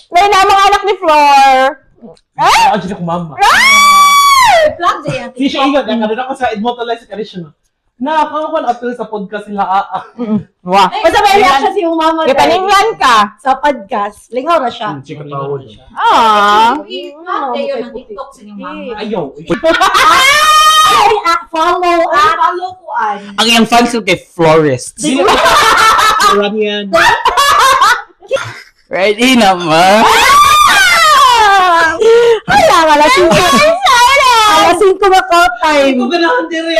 May na mga anak ni Flor. Ah! Ako mama. Plug sa iyang Si siya ingat, ang ako sa Edmonton Live sa Karishma. Na, ako ko appeal sa podcast nila. Ah, ah. Wow. Basta may reaction si yung mama. Gipaninglan ka. Sa podcast. Lingaw ra siya. Chika tawod. Ah. I-plug dayon ang TikTok sa inyong mama. Ayaw. Ay, ah, follow, ah. Follow ko an. Ang iyang fans kay florist. Iranian. Ready na ma? Wala, wala. 5. Alas 5 na call Hindi time. ko ganahan dire.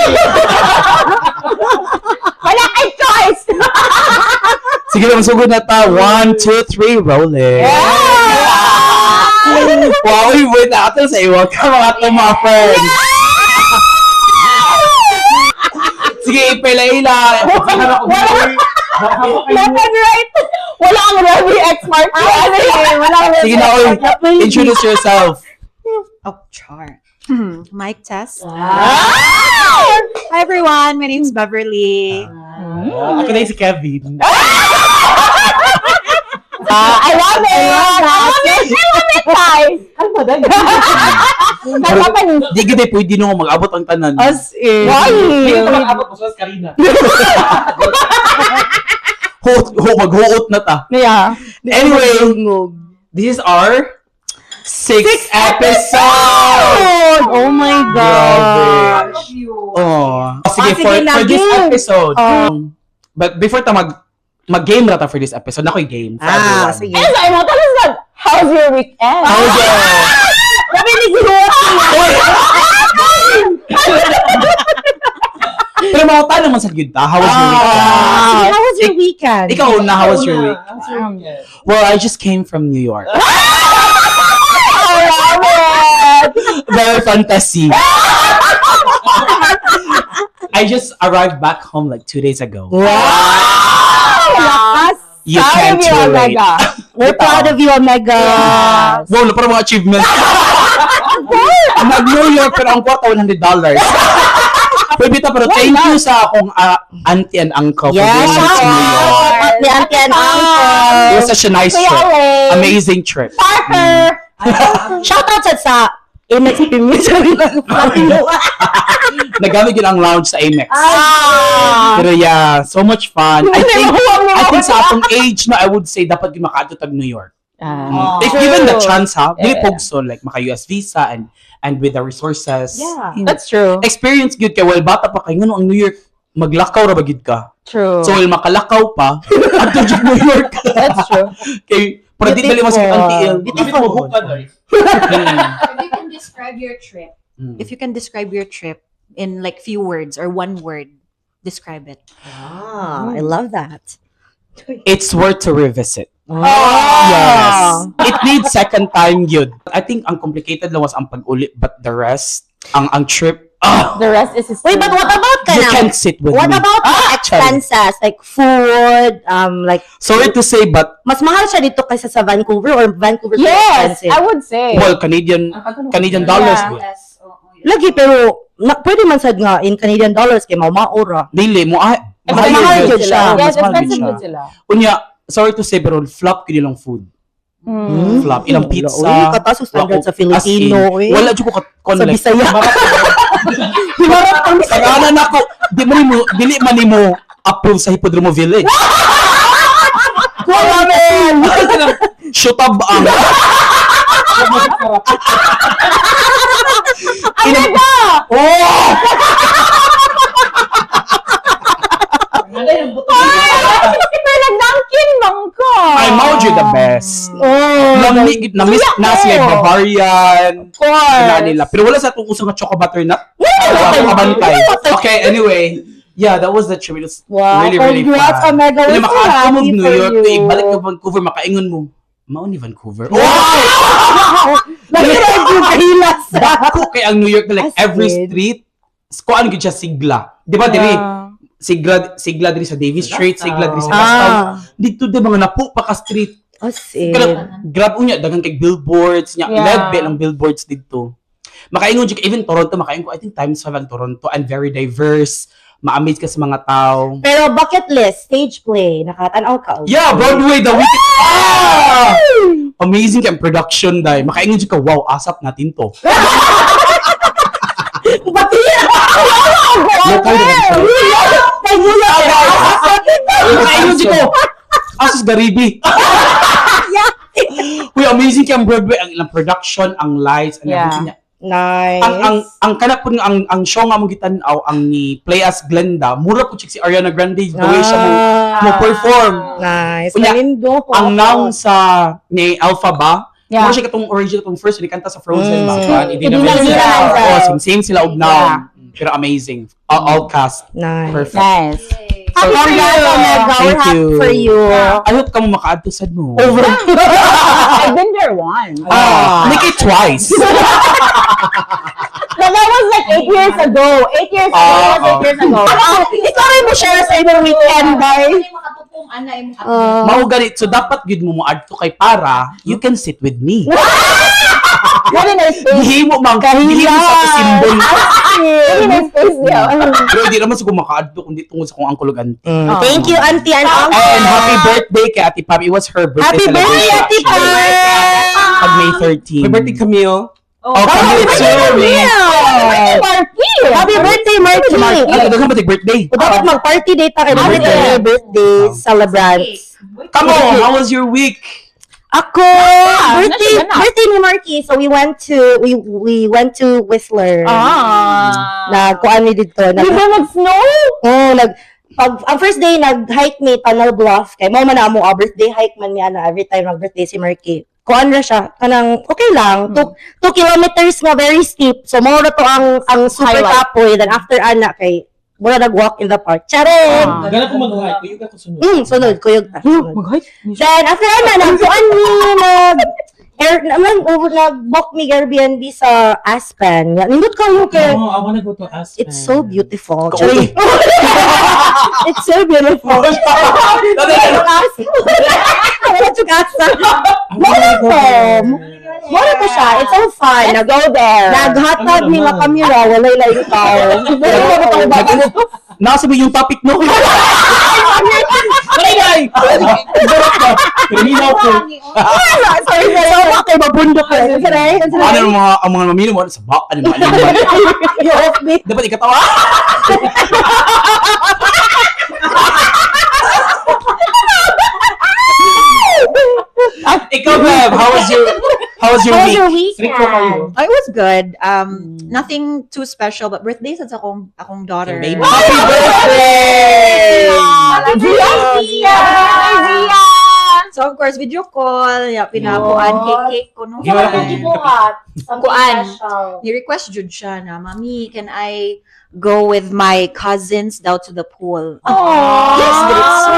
Wala kay choice. Sige na, masugod na ta. One, two, three, roll it. Wow, uy, wait na ato sa iwa ka mga to mga friends. Sige, ipila-ila. Left and right. Wala ang Robbie X Mark. Wala. Sige na, oy. Introduce yourself. Oh, char. Mic test. Ah! Hi, everyone. My name's Beverly. Ako na yung si Kevin. Ah, I love it. I love it. I love it, guys. Kalma dahil. Kalma pa ni. Di gid pwede nung mag-abot ang tanan. As in. Why? Hindi ko mag-abot mo sa Karina. Ho, ho, maghuot na ta. Yeah. Anyway, this is our sixth episode! Oh my Grabe. gosh. Oh. Sige, Ah, sige for, na, for this game. episode. But before ta mag-game rata for this episode, nakoy game for Ah, everyone. sige. Ano sa imo? Tapos na, how's your weekend? How's your... Sabi ni Gihuot. Pero mga tayo naman sa gyud ta. How was your weekend? Sige, how was your weekend? Ikaw na, how was your week? How was your weekend? Well, I just came from New York. I love it. Very fantasy. I just arrived back home like 2 days ago. Wow! Lakas. You Proud can't of you, relate. Omega. We're proud of you, Omega. Wow, na parang mga achievements. Nag-New York pero ang kwarta $100. Pwede ta pero thank you sa akong auntie and uncle for Yes. bringing me to New York. Ni auntie and uncle. It was such a nice Kuya trip. Elaine. Amazing trip. Parker. Shout out sa Amex Premier. Nagamit yun ang lounge sa Amex. Ah. Pero yeah, so much fun. I think sa atong age na I would say dapat yung makaadto tag New York. Ah. If given the chance ha, dili pugso like maka US visa and with the resources. Yeah. That's true. Experience gyud kay well bata pa kay ngano ang New York maglakaw ra ba gyud ka. True. So while makalakaw pa adto jud New York. That's true. Kay para di dali masakit ang tiil. Beautiful. Hook ka doy. If you can describe your trip, if you can describe your trip in like few words or one word, describe it. Ah, I love that. It's worth to revisit. Oh. Yes. It needs second time yun. I think ang complicated lang was ang pag-uli but the rest, ang trip, ah, The rest is history. Wait, but what about ka you na? can't sit with What me. about the expenses? Like food, like, Sorry to say, but mas mahal siya dito kaysa sa Vancouver or Vancouver is Yes, expensive? I would say. well, Canadian dollars. Yeah. Yes. Oo, yeah. Lagi, pero na, pwede man sad nga in Canadian dollars kay mao ra. Dili mo ah, Mas mahal yun yun siya. Yes, Mas mahal yun expensive siya. good sila. Unya, sorry to say, pero flop yun ilang food. Flop. Ilang pizza. Wala, uy, kataas yung standard Wala sa ko- Filipino. as in, eh. Wala jud ko Sa like, Bisaya. Himarap ang Bisaya. Tagana na ko, di man mo, dili man nimo approve sa Hippodromo Village. Wala man. Shoot up ang. Omega! Oh! Pero nagdangkin man ko. I mao jud the best. Oh, Lami gid na miss na sila ko. Bavarian. Of course. Sila nila. Pero wala sa atong uso nga choco butternut. Wala akong kabantay. Okay, anyway. Yeah, that was the trip. It was Wow, really, really congrats, fun. Omega. We're Kaya so makaadto mo happy New for York, you. eh, balik ka Vancouver, makaingon mo. Mao ni Vancouver. Wow! Nag-drive yung kahilas. Dako kay ang New York na like As every in. street, kuan gyud siya sigla. Di ba diri? Yeah. Sigla sigla diri sa Davis Street, sigla diri sa Gastown. Ah. Dito di mga napo pa ka street. As in. Pero grab unya daghan kay billboards nya, Yeah. LED ba lang billboards didto. Makaingon jud ka- even Toronto makaingon ko I think times 5 ang Toronto and very diverse. Ma-amaze ka sa mga tao. Pero bucket list, stage play, nakatanaw ka. Yeah, Broadway the Wicked. Ah! Amazing kay ang production dai. Makaingon jud ka, "Wow, asap natin to." Pati! Local din. Kay Makaingon jud ko. Asos garibi. Uy, amazing kay ang Broadway, ang ilang production, ang lights, and everything niya. Nice. Ang kana pud nga ang show nga among gitan-aw, ang ni play as Glenda, mura pud siya si Ariana Grande the way siya mo perform. Nice. Unya, Nanindo ko. Ang noun sa ni Alpha ba? Yeah. Mura siya katong original katong first ni kanta sa Frozen ba? Idina Idina Menzel. Menzel. Oh, same, same sila og noun. Pero amazing. All cast. Nice. Perfect. Nice. Happy for you, Omega. We're Thank happy you. for you. I hope kamo makaadto sad mo. Over. I've been there once. Ah, make it twice. But that was like 8 years ago. 8 years ago. Ah, That was 8 years ago. Ikaw rin mo share sa imong weekend, guys. Makatupong ana imong Mao gani, so dapat gyud mo moadto kay para you can sit with me. What in a space? Gihimo man, gihimo sa to symbol. What in a space niya? Pero di naman siguro makaadto kundi tungod sa kong uncle ug auntie. Thank you, Auntie and Uncle. And happy birthday kay Ate Pam. It was her birthday Happy birthday, celebration Ate Pam! actually. Pag May 13. May birthday Camille. Oh, Camille too. Happy Marky! birthday, Marky! Ay, daghan ba birthday? O, dapat mag-party day ta kay Ah, birthday, yeah. birthday celebrants. Come on, how was your week? Ako, birthday, nasa ganap. birthday ni Marky. So we went to Whistler. Ah. Nagkuan mi didto. Di ba nag-snow? Oh, nag pag ang first day nag-hike mi Tunnel Bluff kay mao man na amo birthday hike man mi ana every time mag birthday si Marky. Kuan ra siya kanang okay lang 2 kilometers nga very steep. So mao ra to ang super Highlight. kapoy, then after ana kay mura nag walk in the park. Charet. Ah. Gana ko mag-hike. Kuyog ako sunod. Sunod kuyog ta. Sunod. Mag-hike? Then after ana nagkuan mi nag air naman over nag-book mi Airbnb sa Aspen. Ya, nindot kayo kay Oh, I wanna go to Aspen. it's so beautiful. Kauli. Charet. It's so beautiful. Wala jud asa. I wanna go there. Mura to siya. It's so fun. Let's go there. Naghatag mi nga kamera, walay laing tao. Nasa ba yung topic no? Aray, ay! Barot ka. Pero ko. Sorry, sorry. So, kay mabundok ko. Sorry, Ano ang mga mamino mo? Sa ba? Ano mga animal? You off me. Dapat ikatawa. Ikaw, Bev, how was your How was week? your weekend? Strict ko kayo. Oh, it was good. Nothing too special, but birthday sa akong daughter. Baby. Happy birthday! Happy birthday, Zia! Zia! So of course, video call, ya pinapuan cake cake ko no. Giwa ko Gibuhat. Something Kuan. special. Ni-request jud siya na, "Mami, can I go with my cousins down to the pool?" Aww. Yes, diretso.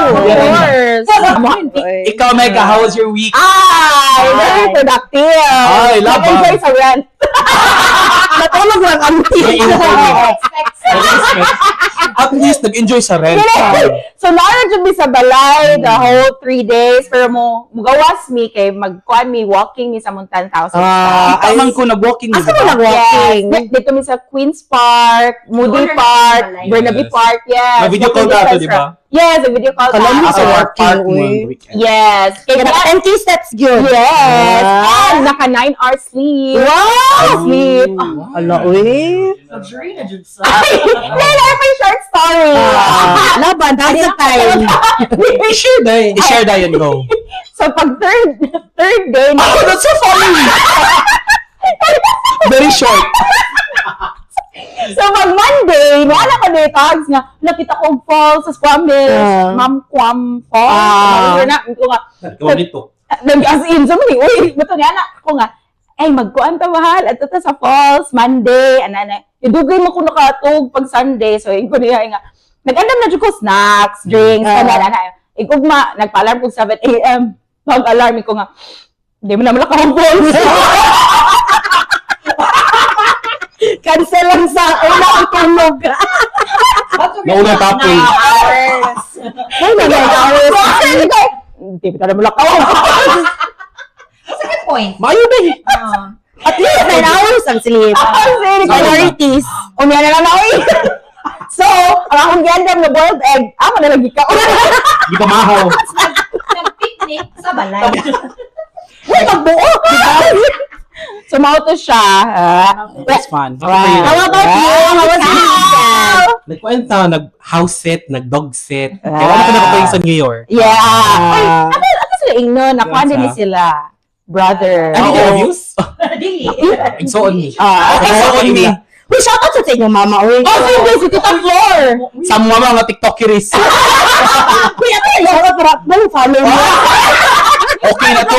Of course. Ikaw, Mega, how was your week? Ay, very productive. Ay, laban. Nag-enjoy sa rent. Natulog lang auntie. At least, nag-enjoy sa rent. So, nara jud mi sa balay the whole 3 days. Pero mo, mugawas mi kay magkuan mi, walking mi sa mong 10,000 Ah, Ikaw man ko nag-walking. Asa di mo ba? nag-walking? Yes. Dito mi sa Queen's Park, Moody Park, Yes. Burnaby Park, yes. May video call Walking ka distance di ba? Yes, a video call Alam mo ta. Sa sa work park walking, mo uy. ang weekend. Yes. Kay Kaya naka 10K steps gyud. Yes. Ah. And naka 9 hours sleep. Wow! Sleep. Ala, uy. Luxury na jud sa. Ay, may short story. Ah, laban, that's the time. I-share dai. I-share na yun, go. So pag third day na Oh, that's so funny! Very short. So pag Monday, wala ko dito tags nga nakita ko og falls sa Squamish, Ah. Ma'am Quam Falls. Ah. Na ko nga Ikaw nito. nag as in so many uy, bato niya na ako nga ay magkuan ta mahal at ta sa falls Monday ana na. Idugay mo ko nakatug pag Sunday, so ingon ko niya nga nag-andam na jud ko snacks, drinks, Ah. kana na. Igugma nagpa-alarm ko 7 AM. Pag-alarm ko nga hindi mo naman ako falls. Cancel lang sa una ang tulog. Nauna tapoy. Hours. Ay, na 9 hours. Hindi mo naman ako. Second point. Maayo ba eh? Ah. At least 9 hours ang sleep. Priorities. Umiya na lang ako eh. So, ang akong giandam na boiled egg, ako na lagi ka. Di pa mahaw. Nag-picnic sa balay. Dugay magbuo. So mao to siya. Ah. It was fun. How about you? How was your weekend? Nagkwenta, nag-house sit, nag-dog sit. Kaya wala ko nakatuloy sa New York. Yeah. Ay, ano sila ingnon? Nakuha Yan din ni sa- sila. Brother. Ano Oo. yung reviews? Dili. So on me. Ah, Okay, so on me. Uy, shout out sa inyong mama, uy. Oh, sige, si Tita Flor. Sa mga mga TikTokeries. Kuya, ito yung shout out para mo follow mo. Okay na to.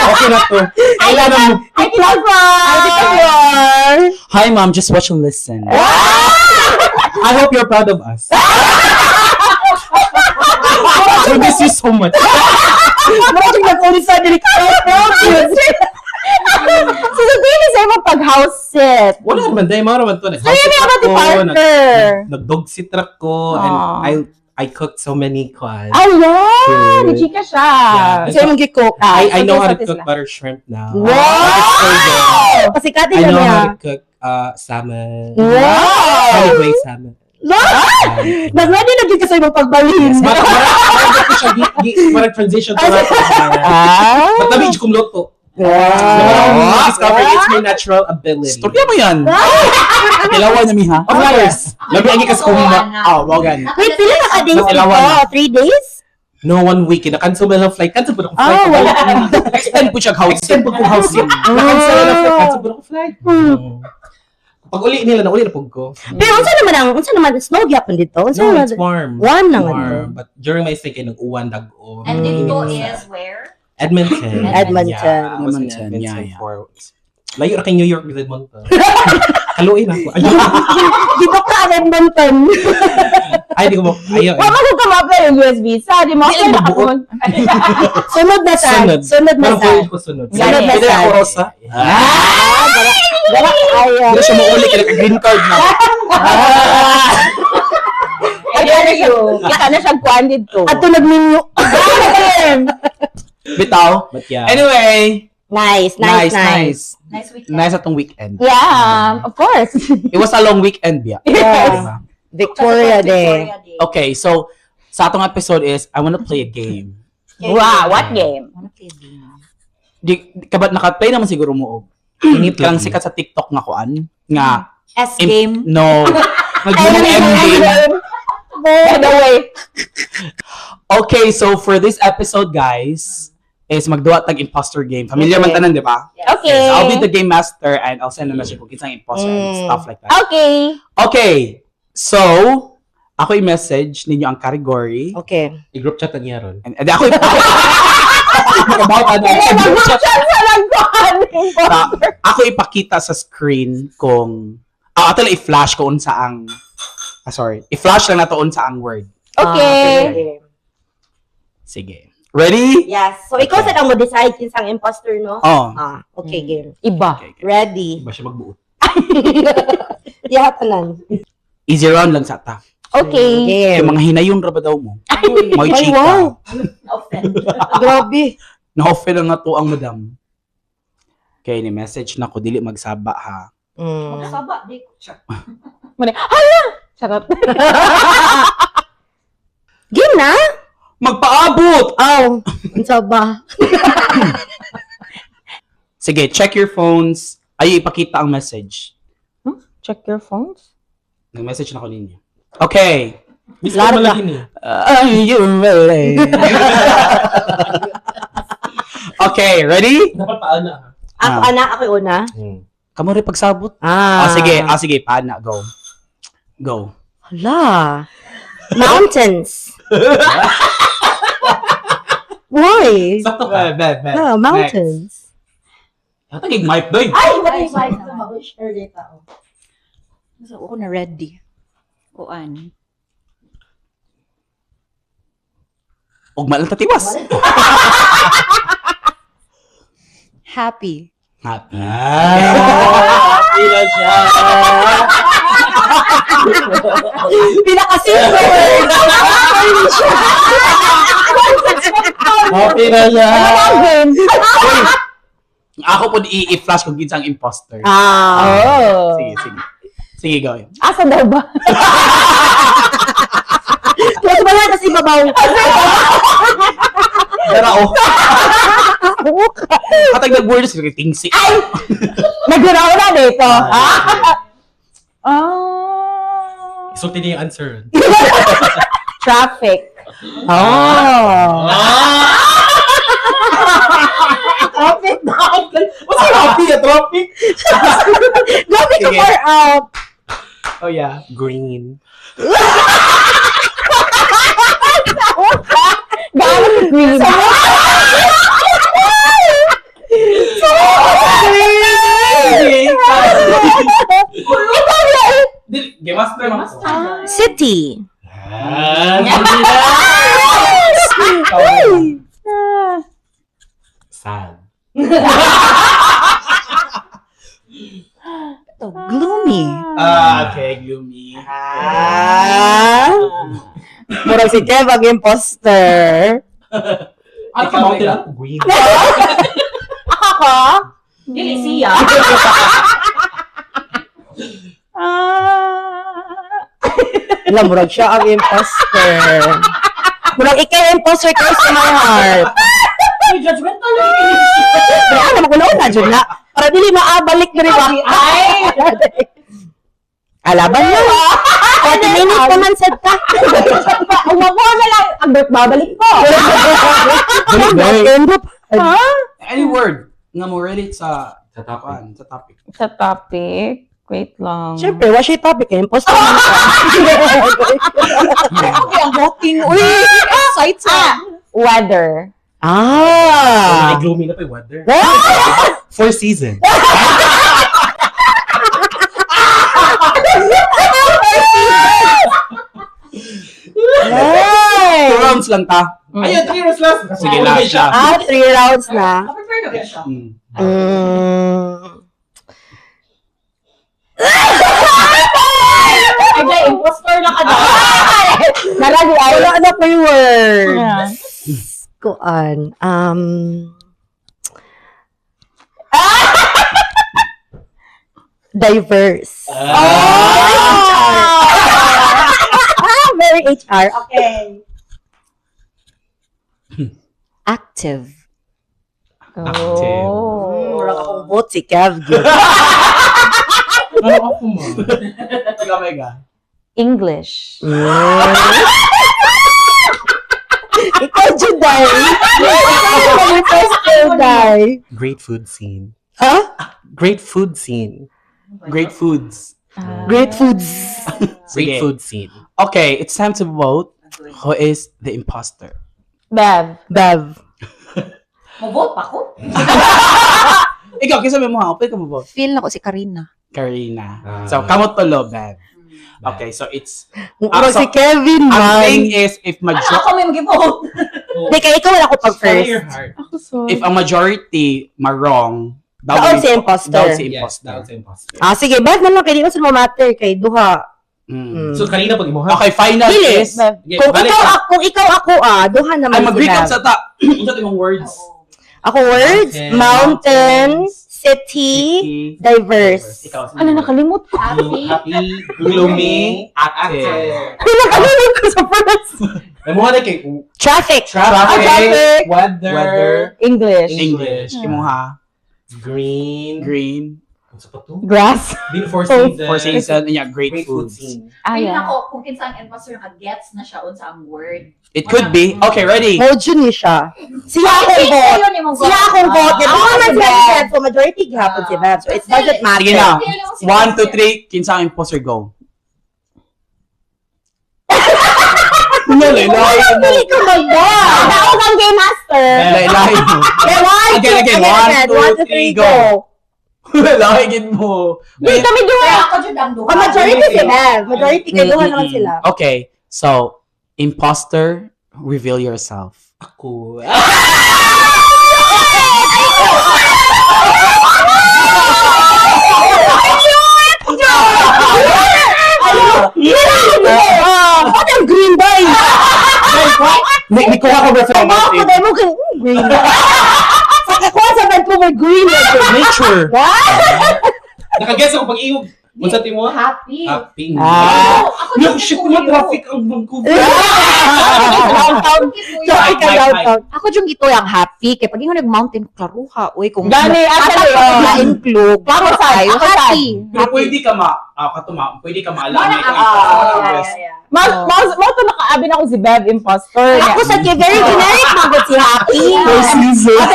Okay na to. Kailangan mo. Ay, Tita Flor. Ay, Tita Flor. Hi, mom. Just watch and listen. I hope you're proud of us. We miss you so much. Mura siya nag-ulit sa dili ka. So, sabihin niya sa'yo pag-house sit. Wala naman, dahil mga naman to. Nag-house Ay, sit may ako, ti partner. nag-dog sit ako, and Aw. I cooked so many kwan. Ay, yeah! Food. Ni-chika siya. Yeah. Sa imong gi-cook. Ah, I know how to so cook sila. butter shrimp now. Wow! It's so good. Pasikati I na know niya. how to cook salmon. Wow! Honey glazed salmon. Lord! Nag-ready na gid ka sa imong pagbalhin. Yes, marag transition to that. Ah! But nabi kong luto. Wow. Wow. Discover it's my natural ability. Storya mo yan. Tilawan na mi ha. Of course. Labi ang ikas kung na. Ah, wagan. Wait, pila na ka days Dalawa dito? na. 3 days? No, one week. Na-cancel na lang flight. Cancel po na akong flight. Ah, wala. Extend po siya house. Extend po kong house yun. Na-cancel na lang flight. Cancel po na akong flight. Pag uli nila, nauli na po ko. Pero unsa naman snow gyapon dito? Unsa No, naman? it's warm. Warm na nga Warm. But during my stay, kay nag-uwan, dag-o. And dito is where? Edmonton. Edmonton. Yeah, I was in Edmonton, Edmonton yeah. for Layo ra kay New York with Edmonton. Kaluin ako. Ay, Dito ka ang Edmonton. ay, di ko mo. Ayaw. Wala mo ka ma-apply yung US visa. Di mo Di, ako mabuot. Sunod na sad. Sunod. Sunod na Parang sad. feeling ko sunod. Sunod na Pwede sad. ako, Rosa. Ah, gara ayaw. Hindi siya mauli kaya naka-green card na. I dare you. Kita na siyang kuan dito. Ato nagminyo. Bitaw. But yeah. Anyway. Nice, nice, Nice, nice. nice. Nice weekend. Nice atong weekend. Yeah, of course. It was a long weekend, biya. Yeah. Diba? Victoria Day. Okay, so sa atong episode is I wanna play a game. Wow, what game? Wanna play a game? Di kabat naka-play naman siguro mo og. Init lang sikat sa TikTok nga kuan nga S game. No. Nag-M game. By the way, Okay, so for this episode, guys, is magduwa tag imposter game. Familiar man Okay. tanan, di ba? Okay. So I'll be the game master and I'll send a message kung kinsang imposter and stuff like that. Okay. Okay. So, ako i-message ninyo ang category. Okay. I-group chat na niya ron. And ako i- About ano, sa group chat. Sa lang kuan. Na, ako ipakita sa screen kung ato lang i-flash ko unsa ang sorry. I-flash lang nato unsa ang word. Okay. Ah, Sige. Ready? Yes. So, ikaw sa mo decide kinsang imposter, no? Oh. Ah, okay, game. Iba. Okay. Ready. Ba siya magbuot? Diha tanan. Easy round lang sa ta. Okay. Game. Kay mga hinayon ra ba daw mo? May Ay, chika. wow. Offend. Grabe. Na-offer na nga to ang madam. Okay, ni message na ko dili magsaba ha. Magsaba, di ko siya. Muna, hala! Charot. Game na? Magpaabot! Aw. Unsa ba? Sige, check your phones. Ay, ipakita ang message. Check your phones. Nag-message na ko ninyo. Okay. Miss ko Larga. malaki ni. Are you ready? Okay, ready? Dapat paana. ha? Ako, Ah. ana, ako yung una. Kamu rin pagsabot. Ah. Ah, sige, paana, go. Go. Hala. Mountains. Why? Sakto ka. Be, be. Ah, mountains. Hatagig mic doy. Ay, what Ay, is my naman. share data? So, ako na ready. Kuan. Ugma lang tatiwas. Happy. Happy. Ah, happy na siya. Pinaka-simple word. Happy na siya. Uy, ako po i-flash kung ginsang imposter. Ah. Oh. Sige, sige. Sige, go. Asa daw ba? Mas wala na si babaw. Dara, oh. Katag nag-word sa tingsi. Naguraw na dito. Ah. Ah. Isulti niya yung answer. Traffic. Oh. Traffic daw. What's traffic? Traffic? Grabe ka Sige. far out. Oh yeah. Green. Gaano si green? Game master man ko. City. Ah, Ah. sad. Ito, gloomy. Ah, okay, gloomy. Ah. Murag si Kev ang imposter. Ano ka mountain? Ano green? Ako ko? Dili siya. Ah. Alam, murag siya ang imposter. Murag ikaw yung imposter kayo sa my heart. May judgmental lang. Pero ano, magunaon na, dyan na. Para dili maabalik na rin ba? Ay! Alaban na. 40 minutes naman sad ka. Umabo na lang. Ang babalik ko. Balik, Ha? Any word nga mo relate sa Sa topic. kuan, sa topic. Sa topic? Wait lang. Siyempre, wa siya topic eh. Imposter man siya. Okay, ang voting. Uy, excited. Ah, weather. Ah. May gloomy na pa yung weather. Ah! Four seasons. Ay. Two rounds lang ta. Ayun, three rounds last. Sige, last siya. Ah, three rounds na. Prepare na ba siya? Ay, dahil impostor na ka daw. Naragi ay. Wala na ko yung word. Yeah. Kuan. Diverse. Ah! Ah, very HR. Okay. Active. Active. Oh. Murag akong vote si Kev. Gyud. Ano ako mo? Ikaw, Mega. English. Ikaw, Juday. Ikaw, imposter, Day. Great food scene. Huh? Great food scene. Great foods. Great foods. Great Sige. food scene. Okay, it's time to vote. Who is the imposter? Bev. Bev. Mo-vote pa ko? Ikaw, kinsa may mo ha? Pwede ka mo vote. Feel na ko si Karina. Karina. Ah. So, kamot tulo, Bev. Okay, so it's... Murag so, si Kevin, Ang man. thing is, if Ako may mag-vote. Hindi, kaya ikaw wala ko pag Follow your first. heart. Ako sorry. if ang majority ma-wrong, Daon si imposter. Daon si Yes, imposter. that was imposter. Ah, sige. Bev na lang. Kaya di ko sila matter kay duha. Mm. So, kanina pag imuha. Okay, final Dili. is... Bev. Sige, Kung balik ikaw, ka. kung ikaw ako ah, duha naman Ay, si mag-recap Bev. sa ta. Unsa to imong words? Ako words, Mountain, mountain, city, City. diverse. Ikaw. Ano, nakalimot ko. Happy. Happy, Gloomy, active. Nakalimutan ko sa first. Imuha na kay Traffic. traffic, Traffic. weather, Weather. English. English. Imuha. Green, Green. Ano sa pa to? Grass. Di, four seasons. Four seasons. And yeah, great, Great food foods. scene. Ah, Feel yeah. na ko kung kinsa ang imposter gets na siya unsa ang word. It could be. Okay, ready? Mojo ni siya. Siya akong vote. Siya akong vote. Ah, Duha man si sila Bev. ni Bev. So majority gihapon si Bev. So it doesn't matter. Sige na. One, two, three. Kinsa ang imposter go? Lahi mo. Dili ka mag-vote. Daog ang game master. Lahi mo. Okay, one, Again, two, again. One, two, three, go. Lahi mo. Wait, kami duha. Kaya ako jud ang duha. Oh, majority si Bev. Majority kay duha naman sila. Okay, so imposter, reveal yourself. Ako. Ah, What ang green boy? May kuha ko reference. Ako dahil mo kay green. Sa kakuha sa Vancouver green. Nature. Nakaguess ako pag-iog. Unsa timo? Happy. Happy. Ah. Ako No, yung shit gituyo. mo, traffic ang Vancouver. Downtown. Sorry ka, Hi, hi, hi. downtown. Ako yung gituyo ang happy. Kay pag ingon nag-mountain, klaruha. Uy, kung Gani, actually, Atak oh. lain klug. Ako sad, Kayo, ako sad. happy. Pero pwede ka ma, katuma, pwede ka maalam. Wala May ka- imposter. Mas, mas, mo to nakaabi na ako si Bev imposter. Ako sa kay very generic magod si Happy. Four seasons.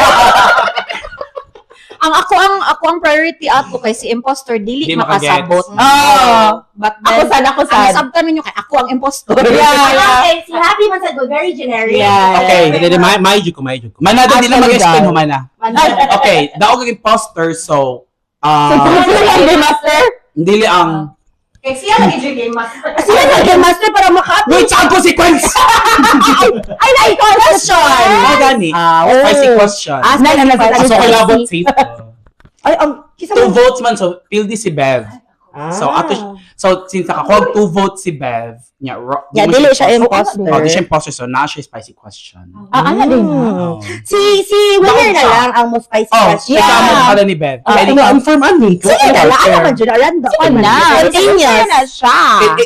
Ang ako ang priority ato kay si imposter dili Di makagets. makasabot. Oh. But Ako then, sad, ako ang sad. sabtan ninyo kay ako ang imposter. Yeah. Okay, si Happy man sad very generic. Yeah. Okay. Hindi, hindi, may ko, may ko. Manado di na Actually, mag-explain guys. humana. Okay, daog ang imposter, so, So, ah, game master? dili ang, Kay siya lagi jud game master. Sila na game master para maka wait, saan consequence? Ay, na, question! Mga gani. Ah, oh. Spicy question. Ah, Na, na, na, na, So, kalabot safe. Ay, ang kisa Two mo. votes man, so, pildi si Bev. Ah. So, ato, so, since nakakuha og two votes si Bev, nya, Yeah, di mo dili siya imposter. Oh, di siya imposter, so naa siya spicy question. Ah, ano din? Oh. Si si winner na lang ang most spicy Oh, question. yeah. Kasama pala ni Bev. Ah, Any- Na-confirm ani. Sige na lang, ano man dyan, random. Sige na. Spontaneous. na siya.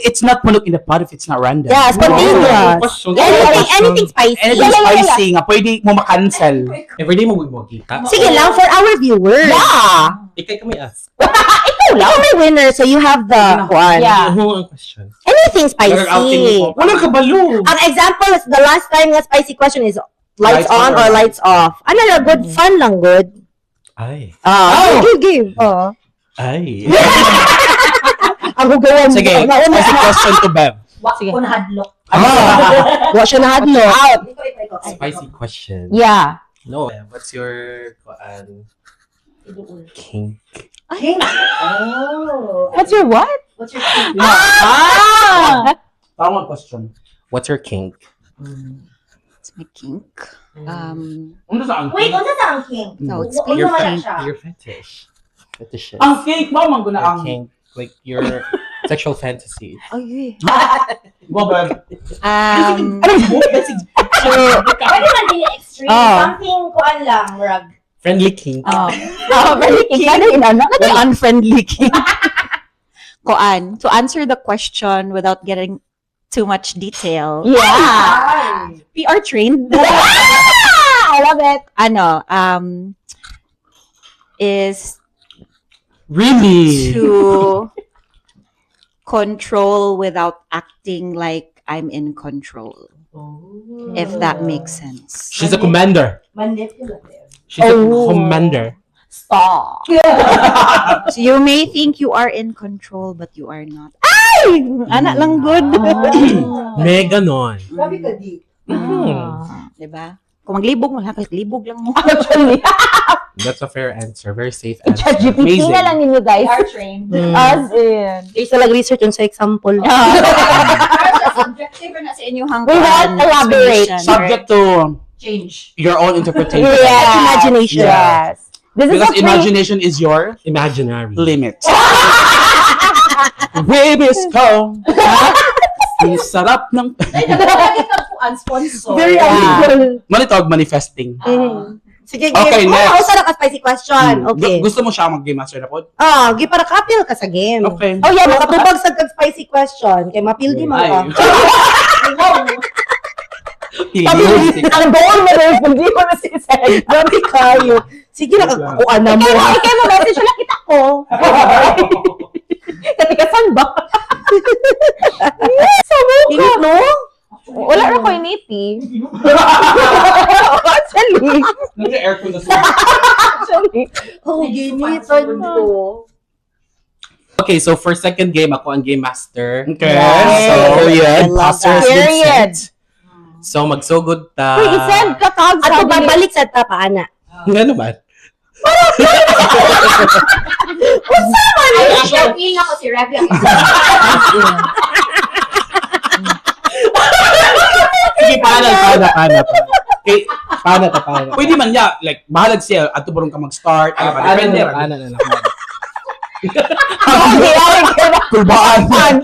It's not manok in the pot if it's not random. Yeah, spontaneous. Question. Anything, anything spicy. Anything Yeah, yeah, yeah, spicy nga, pwede mo makancel. Everyday mo mo kita. Sige lang, for our viewers. Yeah. Ikay kami ask. Ikaw lang. Ikaw may winner, so you have the one. Yeah. Ano ang question? Anything Nag-outing spicy. mo. Walang kabalo. Ang example is the last time nga spicy question is lights Lights on on or or lights off. Ano na, good fun lang, good. Ay. Ah, oh. Give. Oh. Ay. Ang hugawan. Sige, Nauna spicy question to Bev. Wa Sige. ko nahadlok. Ah, wa siya nahadlo. Out. Spicy question. Yeah. No. What's your kuan kink? Oh. What's your what? What's your kink? Ah! Tama question. What's your kink? It's my kink. Ano sa ang Wait, unsa sa ang kink? So explain Your your wala kink. siya. Your fetish. Fetishes. Ang cake mo, man guna Your ang. kink. Like your sexual fantasies. Ay. Go, Bev. Ano mo? Pwede man dili extreme. Oh. Something kuan lang, murag. Friendly kink. Oh, Oh, very kink. Ano yun, ano? the unfriendly kink. Koan, to answer the question without getting too much detail. Yeah. We are trained. I love it. Ano, is Really? to control without acting like I'm in control. If that makes sense. She's a commander. Manipulative. She's a Oh. commander. Stop. So you may think you are in control, but you are not. Ay! Anak lang good. May ganon. Grabe ka di. Mm. Diba? Kung maglibog mo, libog lang mo. Actually, That's a fair answer. Very safe answer. ChatGPT Amazing. na lang ninyo, guys. trained. As in. There's talaga research on sa example. Subjective na sa inyong We won't elaborate. Subject to Change. your own interpretation. Yeah. Imagination. Yes. This is Because a free... imagination is your Imaginary. limit. Baby's come. Ang sarap ng... Sponsor. Very Yeah. unusual. Manitog manifesting. Sige, Okay, game. next. Oh, usa na ka spicy question. Okay. Gusto mo siya mag-game master na po? Ah, gi para kapil ka sa game. Okay. Oh, yeah. Makatubag sa kag spicy question kay mapildi man ka. Ay. Ang goal mo rin, hindi ko na sisend. Grabe kayo. Sige na kakakuan na mo. Ikaw mo message lang kita ko. Katikasan ba? Sabi ko. Init, no? Wala ra ko initi. Actually. Nag-aircon na Actually. Oh, ginitan ko. Okay, so for second game, ako ang game master. Okay. Yes. So, Period. I love Imposter has that. been Period. sent. So, magsugod ta. Uy, isend ka tag Ato babalik sa ta paana. Nga naman. Ay, feel ako si Ravi ang Sige, paana, paana, paana. Okay, paana ta, paana. Pwede man niya, like, bahalag siya, ato barong ka mag-start, alam ba, Paana depende. na, paana na lang. Okay, okay. Kulbaan. Katag,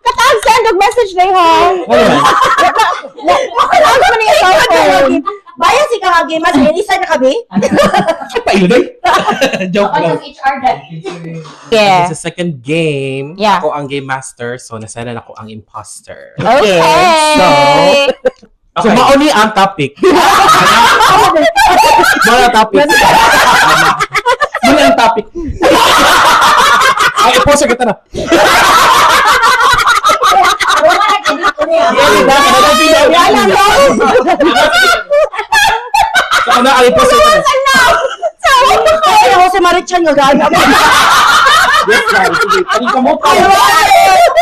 katag, send og message na ha. Ano man? Makalago man niya cellphone. Bayan si Kagame, mas inisa na kami. Ay, pailo day. Joke lang. HR dad. Yeah. Sa second game, Yeah. ako ang game master, so nasanan ako ang imposter. Okay. So, mauni ang topic. Mga topic. Muna ang topic. Ay, imposter kita na. Wala no. So, ano ang imposter ka na? Ay, ako si Marichan nga gana. Yes, guys. Sige, ano ka mo pa?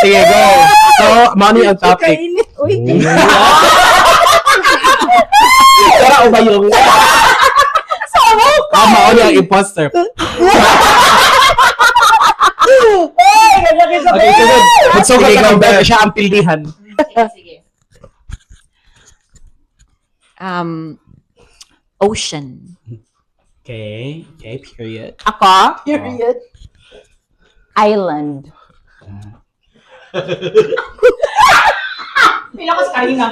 Sige, go. So, mauni ang topic. Kainit, uy. Tara, o ba yung... Ah, mauni ang imposter. Uy, gagawin sa Okay, sunod. Magsugat Sige, ka go, ng Beb. bell. Siya ang pildihan. Sige, sige. Ocean. Okay. Okay, period. Ako, Period. island. Pila ko sa Karina.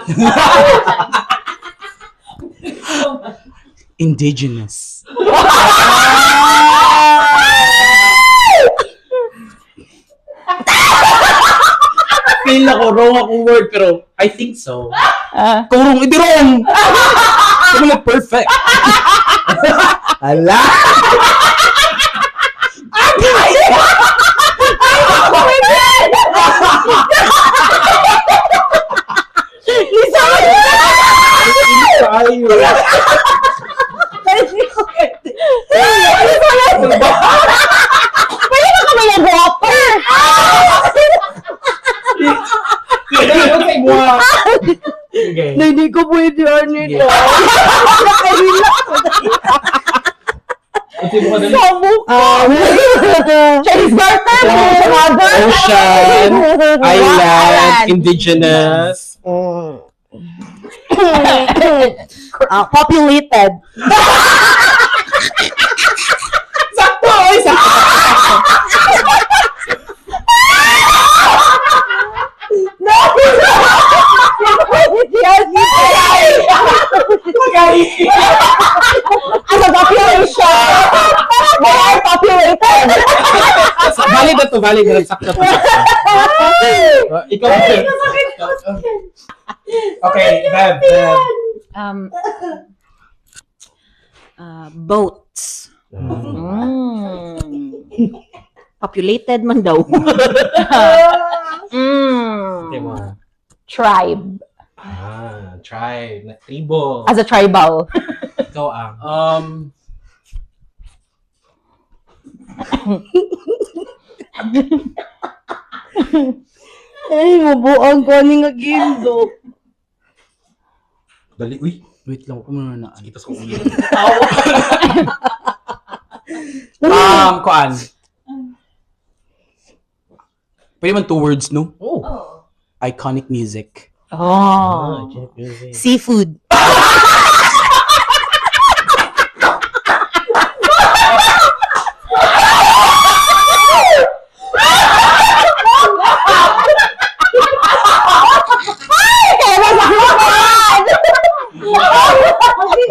Indigenous. Feel ako, wrong akong word, pero I think so. Ah. Kung wrong, hindi wrong! Kung mo perfect. Ala! Tayo. Pwede ba kami nag-water? Okay. Hindi ko pwede, ano Sige. Chinese garter? Mother? Ocean, island, indigenous. Ah, populated. Sakto! Ay, sakto! As a population. We are populated. Valid na to, valid na. Sakto to. Sakto. Ikaw. Okay, Beb, Beb. Boats. Mm. Populated man daw. Mm. Tribe. Ah, tribe. Na tribo. As a tribal. Ikaw ang. Ay, mabuang ko ani nga game do. Dali, uy. Wait lang, ako muna na. Sige, tas kong ulit. Kuan. Pwede man two words, no? Oh. Iconic music. Oh. Music. Seafood.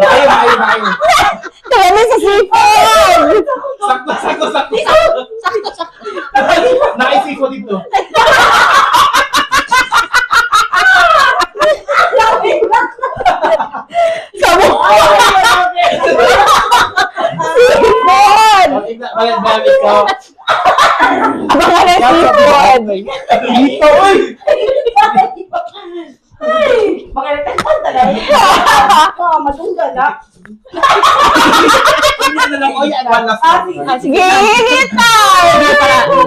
Maayo, maayo, maayo. Kaya na sa seafood! Sakto, sakto, sakto. Sakto, sakto. Naisip ko dito. Seafood! Balik, balik, ikaw. Mga na seafood! Dito, uy! Madungga na. Hindi na lang, oy, one last one. Sige, time!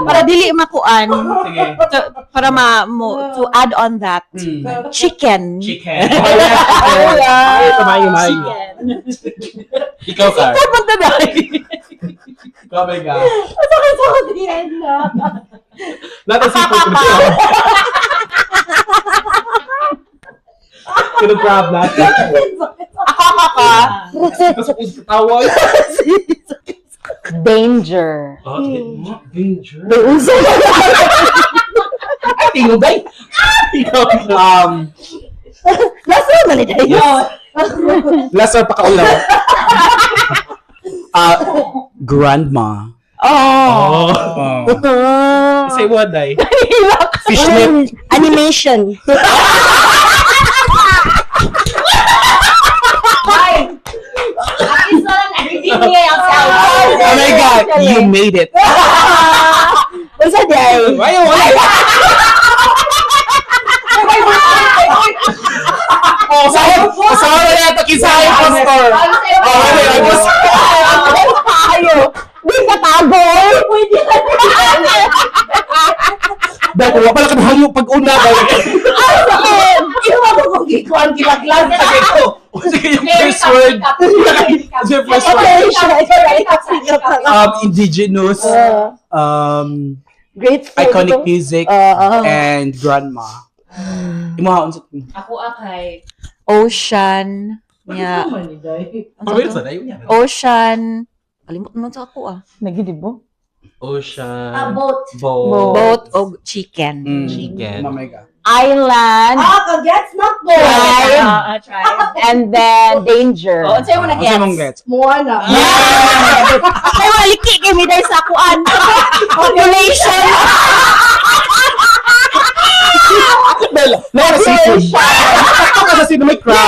Para dili makuan. Sige. To, para ma, mo, to add on that, chicken. Chicken. Ay, tumayo, maayo. Chicken. Ikaw, Car. Punta na. Ikaw, Mega. Sakit sa kodiyan na. Lahat ng seafood ko dito. Kinu-grab natin. Ako, ako, ako. Tapos ako sa tawa. Danger. Oh, danger. May uso. Ay, tingog ay. Ikaw. Nasa na ni tayo. Yes. Last or pakaulaw. Ah, grandma. Oh. Oh. Say what, day? Fishnet. Animation. Ay! At least na lang, na-redeem niya yung cellphone. Oh my God, you made it. Unsa di ay? Ay, wala. Oh, sahod. Sahod na yata kinsahay pastor. Oh, ay, ay, pastor. Tayo. Di ka tago. Pwede ka. Dahil wala pala kang pag-una. Imo ba ko gikuan gilaglag? Sige ko. Sige, yung first word. Yung first word. Okay, siya. Ikaw ay Indigenous, Grateful. iconic music, and grandma. Imo ha, unsa? Ako akay ocean. Nya. Ocean. Kalimot man sa ako ah. Nagidibo? Ocean. Boat. Boat. Boat og chicken. Chicken. Mamay ka. Island. Ah, kagets not boat. Tribe. Ah, try. And then danger. Oh, unsay mo na Unsa mong gets? gets? Moana. Yeah! Ay, waliki kay mi dahil sa kuan. Population. Bella, Laura seafood. Sakto ka sa sino may crab.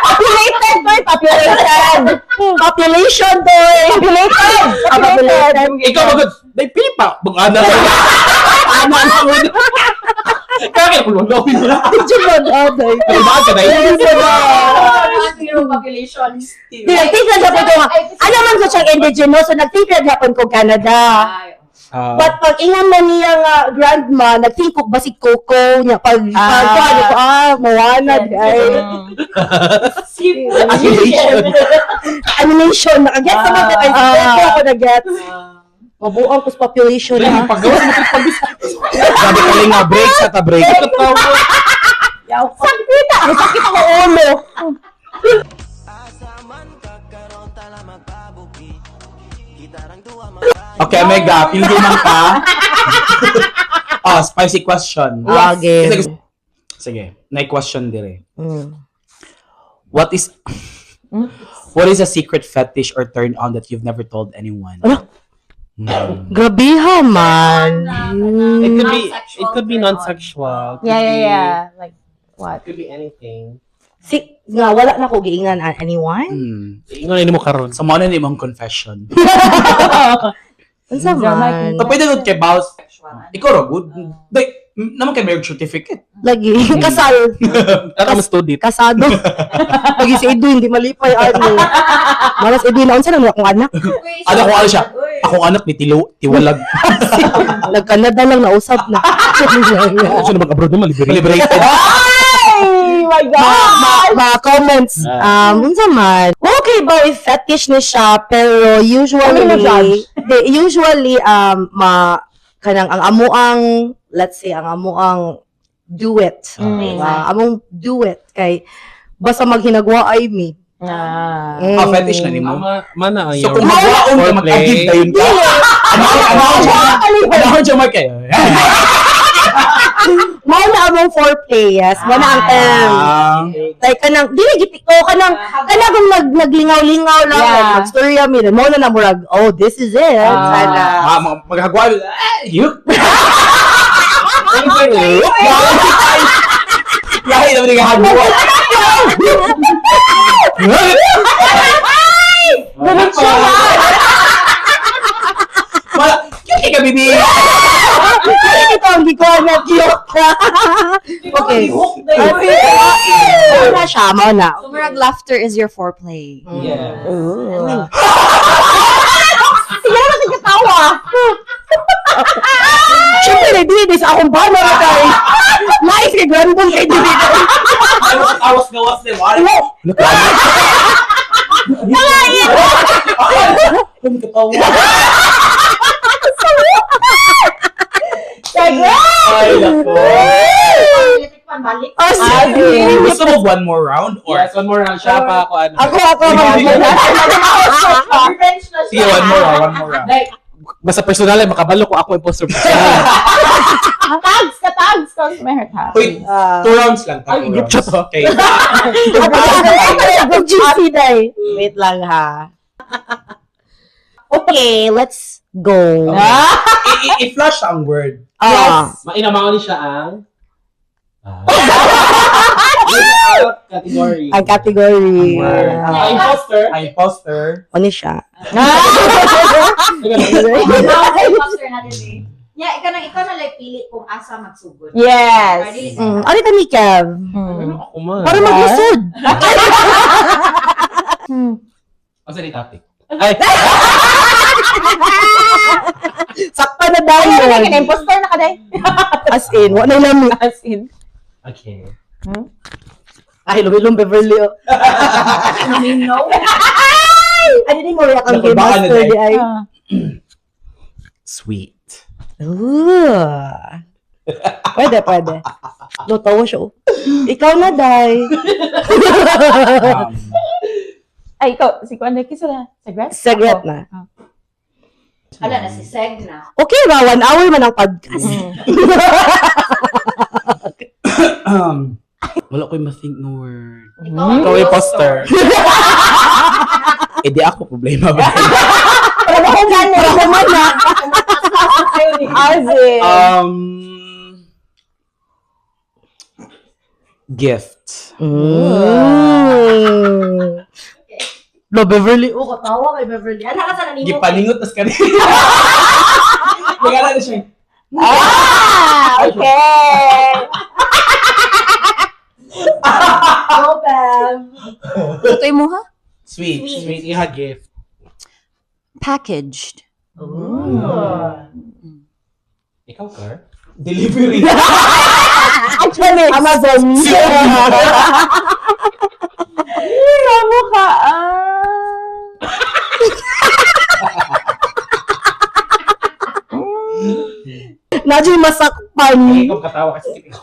Populated, boy. Populated. Population, boy. Populated. Populated. Ikaw magod, day pipa. Bung ana. Ana ang una. Kaya kung wala ko na. Jumon, oh, day. Ba ka day? Population. Di, nag-think na japon ko nga. Ano man ko siyang indigenous, so nag-think na japon ko Canada. But pag ingon man niya nga grandma, nag-think ko basig Coco niya. Pag kuan ko, Moana, di ay. Animation. Animation, nakagets naman ko. Ay, ko ako nag-gets. Mabuang ko sa population Dali, ha. paggawas mo kay pag Grabe ka lang nga break sa ta break. Sakit. Sakit ang ulo. Okay, Mega, pili man ka. Oh, spicy question. Okay. Sige, may question dire. What is a secret fetish or turn on that you've never told anyone? Ano? Hmm. Grabe ha man. It could be non-sexual. Could Yeah, yeah, be- yeah. Like, what? Could be anything. Si, nga, wala na ko giingnan anyone. Ingon na nimo karon. So, mo na ni mong confession. Unsa man? So, pwede nun kay Baus. Ikaw ra, good. Like, naman kay marriage certificate. Lagi. Kasal. Tara mas student. Kasado. Lagi si Edwin, di malipay ano. Malas Edwin, unsa nang akong anak? Ano kung ano siya? Akong anak ni Tilo, Tiwalag. Nag-Canada lang, nausap na. Ano siya mag-abroad naman liberated. Liberated. Ay, my God! Ma comments. Unsa man. Okay ba if fetish ni siya pero usually Kami na judge. they usually ma kanang ang amuang, let's say ang amuang do it. Among do it kay basta maghinagwa ay mi. Ah. Ah, fetish na nimo. Ama, mana ang So, your kung magwaon ka, mag-agib dayon ka. Ano siya, Mark? Eh. Mao na among foreplay, yes. Mao na ang term. Ah. Like kanang dili gid ko kanang kanang kung naglingaw-lingaw lang like magstorya mi mao na na murag oh this is it. Sana. Maghagwa. Ah, yuk. Lahi naman yung hagwa. Diretso na! Wala, cute ka, baby. Ay, ito ang gikuha na cute ka. Okay. Mao na siya, mao na. So, murag laughter is your foreplay. Yeah. Sige naman katawa. Siyempre, dili sa akong bana na kay. Nice kay Grandon kay dili. Awas gawas ni Wala. Ay, nako. Oh, sige. Gusto mo one more round? Or? Yes, one more round. Siya pa ako ano. Ako, ako, ako. Sige, one more round, one more round. Like, Basta personal ay makabalo ko ako imposter personal. Tags ka, tags. Tags, may heart happy. Wait, two rounds lang. Ay, Two group rounds. chat, ha? Okay. Group GC day. Wait lang ha. Okay, let's go. Ah! I-flash ang word. Ah. Mainamaon ni siya ang category. Ang category. Word. Ah. Imposter. Ang imposter. Ano siya? Imposter natin eh. Yeah, ikaw na like pili kung asa magsugod. Yes. Ano ka ni Kev? Ako man. Para maglusod. Asa ni topic? Ay, Sakta na Ay, dahil. ay, ay, imposter na ka, day. As in, wala na lami. As in. Okay. Ay, lumilong Beverly. Oh. No. Ano din mo react ang game Nakulbaan na master day. di ay? Ah. Sweet. Ooh. Pwede, pwede. Lutawa siya. Oh. Ikaw na, Day. Ay, ikaw, si Kuan, kisa na. Segret? Segret na. Wala na si Seg na. Okay ba? 1 hour man ang podcast. Wala ko'y ma-think no word. Ikaw ang Ikaw imposter. Eh di ako problema ba? Para human, para human na. As in. Gift. Lo, Beverly. Oh, katawa kay Beverly. Ano ka sa nimo? Gipalingot tas kanina. Nagala na siya. Ah, okay. Go, Bev. Ito mo ha? Sweet. Sweet iha gift. Packaged. Ikaw, Car? Delivery. Actually, Amazon. Tama ka. Ah. Nadyo masakpan. Ay, ikaw katawa kasi ikaw.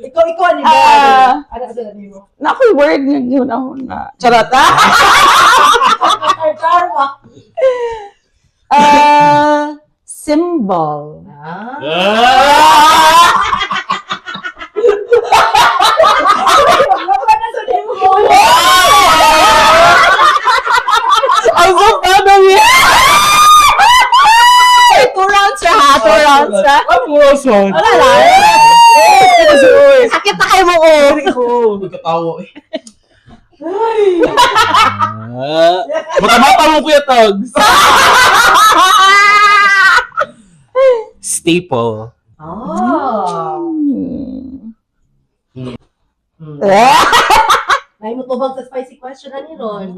Ikaw, ikaw, ano Ah. Ano sa nimo? Na ako'y word nga yun ako na. Charot ah. Ah, symbol. I'm so proud of you. Two rounds siya ha, two rounds siya. Ano mo, son? Wala lang. Sakit na kayo mo, oh. Nagkatawa eh. Mata-mata mo, Kuya Togs. Staple. Oh. May mo tubag sa spicy question ani ron.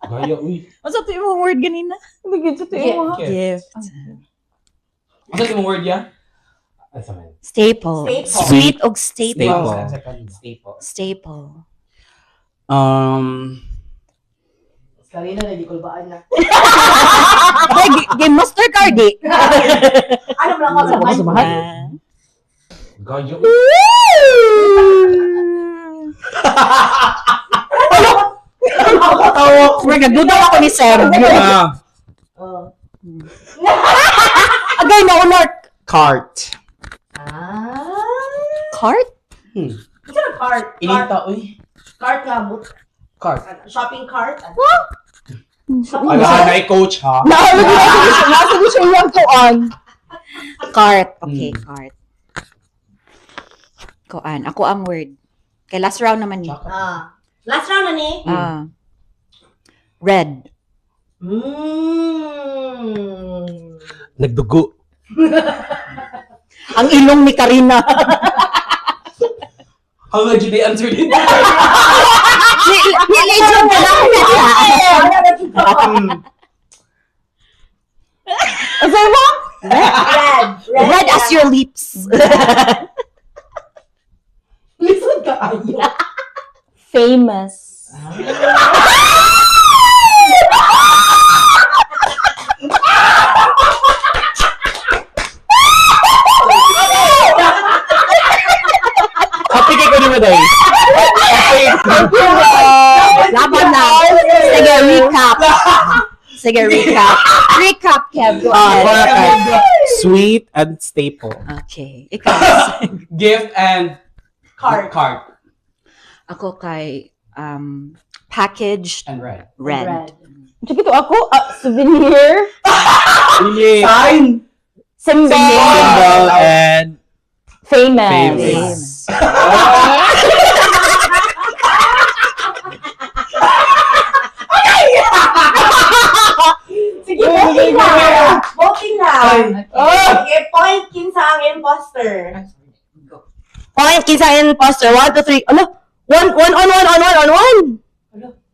Gaya, uy. Ano sa ito yung word ganina? Hindi gid siya mo. Gift. Ano yung word ya? Ano man? Staple. Staple. Sweet og staple. Staple. Staple. Staple. Karina, nagdikulbaan na. Ay, game master card eh. Ano ba ako sa Mahal. Gaya, uy. Tawa. Nagdudaw ako ni Sir. Ah, Agay na unart. cart. Ah. Cart? Isa na cart. Cart, Inita, uy. cart nga mo. Cart. Shopping cart. Ala, na coach ha. Nasa ko siya yung kuan. Cart. Okay, cart. Koan. Ako ang word. Kay last round naman ni. Ah. Last round na ni. Ah. Red. Nagdugo. Ang ilong ni Karina. How would you answer it? Ni-legend ka lang. Asa mo? Red. Red as your lips. Listen ka ayo. Famous. Happy kay ko ni Maday. Okay. Laban na. Sige, recap. Sige, recap. Recap, Kev. Go Ah, ahead. para sweet and staple. Okay. Ikaw. Gift and card. Card. Ako kay packaged And red. red. Sige to ako, souvenir, Really? Sign. symbol, Symbol and famous. famous. Sige, voting na. Voting na. Oh! Sige, point kinsa ang imposter. Point kinsa ang imposter. One, two, three. Ano? One, one, on, one, on, one, on, one.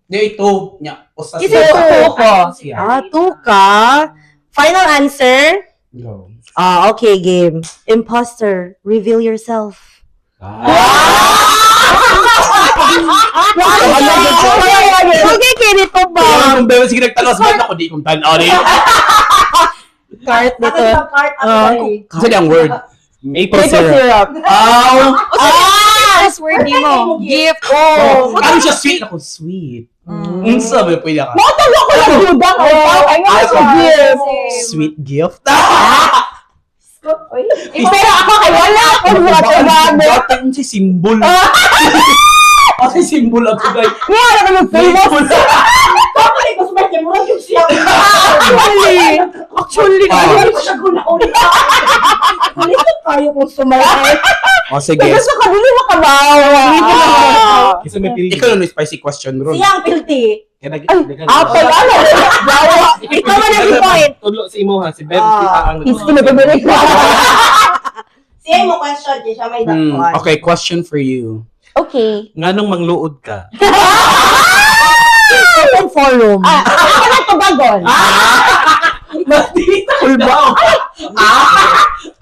Di ito. Nya. Usa Isa siya. ito. ko. Siya. Ah, two ka. Final answer. Go. Ah, okay, game. Imposter, reveal yourself. Okay, kinito ba? Kaya kung bebe, sige nagtalos ba ako di kong tanaw ni. Cart dito. Kasi ang word. Maple Maple syrup. syrup. Aw! Ah! First word ni mo. Gift. Oh, ano siya sweet? Ako sweet. Unsa ba pwede ka? Matalo ko lang duda ko. Ay, nga Ah, sa gift. Sweet gift. Pero ako kay wala akong whatsoever. Bata si symbol. Kasi symbol ako guys. Nga na kami famous. Actually, actually, Oh, sige. Gusto ko dili makabawa. Kasi may pili. Ikaw na may spicy question ron. Siyang pilti. Kaya Ay, apple, ano? Bawa. Ikaw man ang point. Tulo sa imo ha, si Bev Ah. kita ang Is kinagabalik ko. Siya mo question, di siya may Okay, question for you. Okay. Nganong mangluod ka? Open forum. Ah, ako na tubagon. Kulba.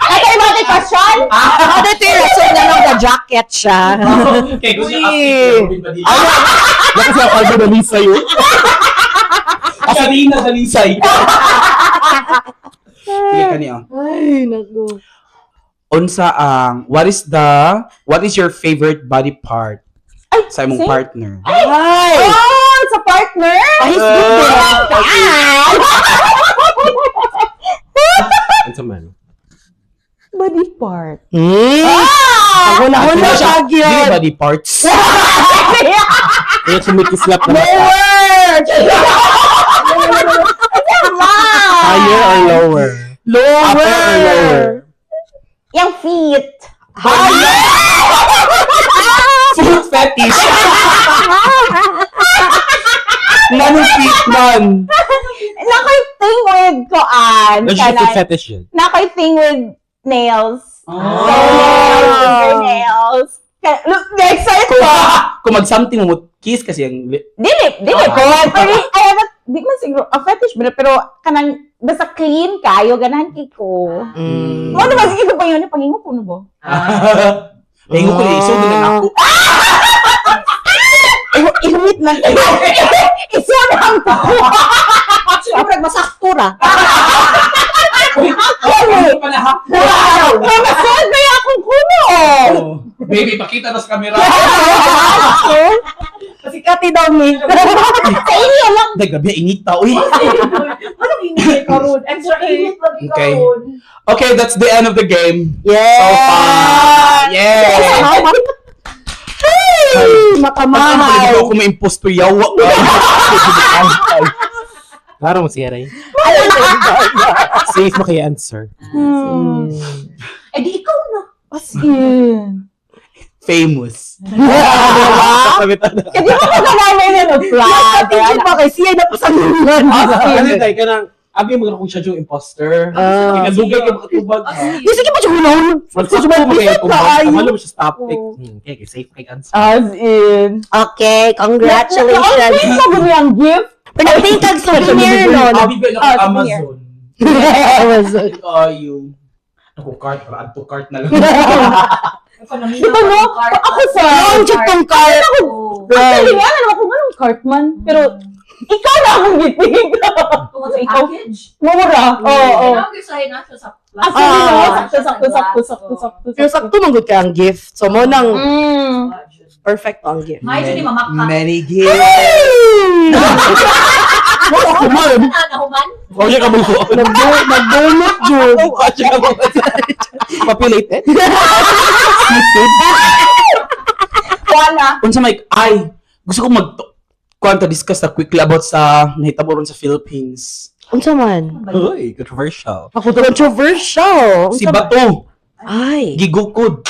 Ito yung mga question? Ano ito yung rason na lang the jacket siya? Okay, gusto niya Uy. Baka sa kalbo na Lisa yun. Karina Dalisay. Sige kani ah. Ay, naku. Unsa ang what is your favorite body part Ay, sa imong same? partner? Ay! Oh, sa partner? Ay, good Unsa man? Body part. Ah! Ako na Dili na siya- siya Dili yun. body parts. Kaya sumikislap na mata. Lower! Higher or lower? Lower. Upper or lower? Yung feet. Foot fetish. Nganong feet man? Nakoy thing with koan. Ano siya foot fetish yun? Nakoy thing with nails. Oh. Nails, fingernails. Look, excited Kung, ko. kung mag-something mo, kiss kasi ang Dili, dili ko. Pero I have a, di man siguro, a fetish ba na, pero kanang, basta clean kayo, ganahan kay ko. Mm. Mo naman, sige ko pa yun, pangingo ko na ba? Ingo ko na iso din na ako. Ihumit na. Iso na ang ko. Siguro nagmasakto ra. Actually, pala ha. Wow! May masood ba yung akong kuno? Oh. Baby, pakita na sa camera. Sikati daw ni. Sa inyo lang. Day, grabe, init ta. Uy. Anong init karon? Extra init lagi Okay. Okay, that's the end of the game. Yeah. So far. Yeah. Hey, makamahal. Ano ako may impostor yawa. Klaro mo siya, Ray. Safe mo kay answer. Eh di ikaw na. As in. Famous. Kaya di ba ko ganun na nag-flag? Pati ba kay siya na pasanungan. Ano tayo ka nang, abi mo kung siya yung imposter. Ah. Kinadugay ka makatubag. Di sige pa siya hunahon. Sa mo kayo Bisag kaayo. Kamalo mo siya sa topic. Okay, okay, safe kay answer. As in. Okay, congratulations. Sa mo yung gift? Pinagting kag souvenir no. Abi ba Ah, na Amazon? Amazon. Ayo. Ako cart para add to cart na lang. Di ba no? Ako sa... Long jud tong cart. Actually, wala naman ako nga cart man. Pero, ikaw na akong gitig. Tungod sa Ikaw. package. Mura. Oo. Oo. Kailangan ko na siya sa Actually, Ah. no, sakto, sakto, sakto, sakto, sakto. Pero sakto man gud kay ang gift. So mo nang perfect ang gift. May ni Mama ka. Many gifts. Ako man. Ah, nahuman? O siya ka mo. Nagdulot jud. O siya ka mo. Populated? Wala. Unsa may ay gusto ko mag kuan ta discuss na quickly about sa nahitabo ron sa Philippines. Unsa man? Uy, controversial. Ako controversial. Si Unsa man? Bato Ay. gigukod.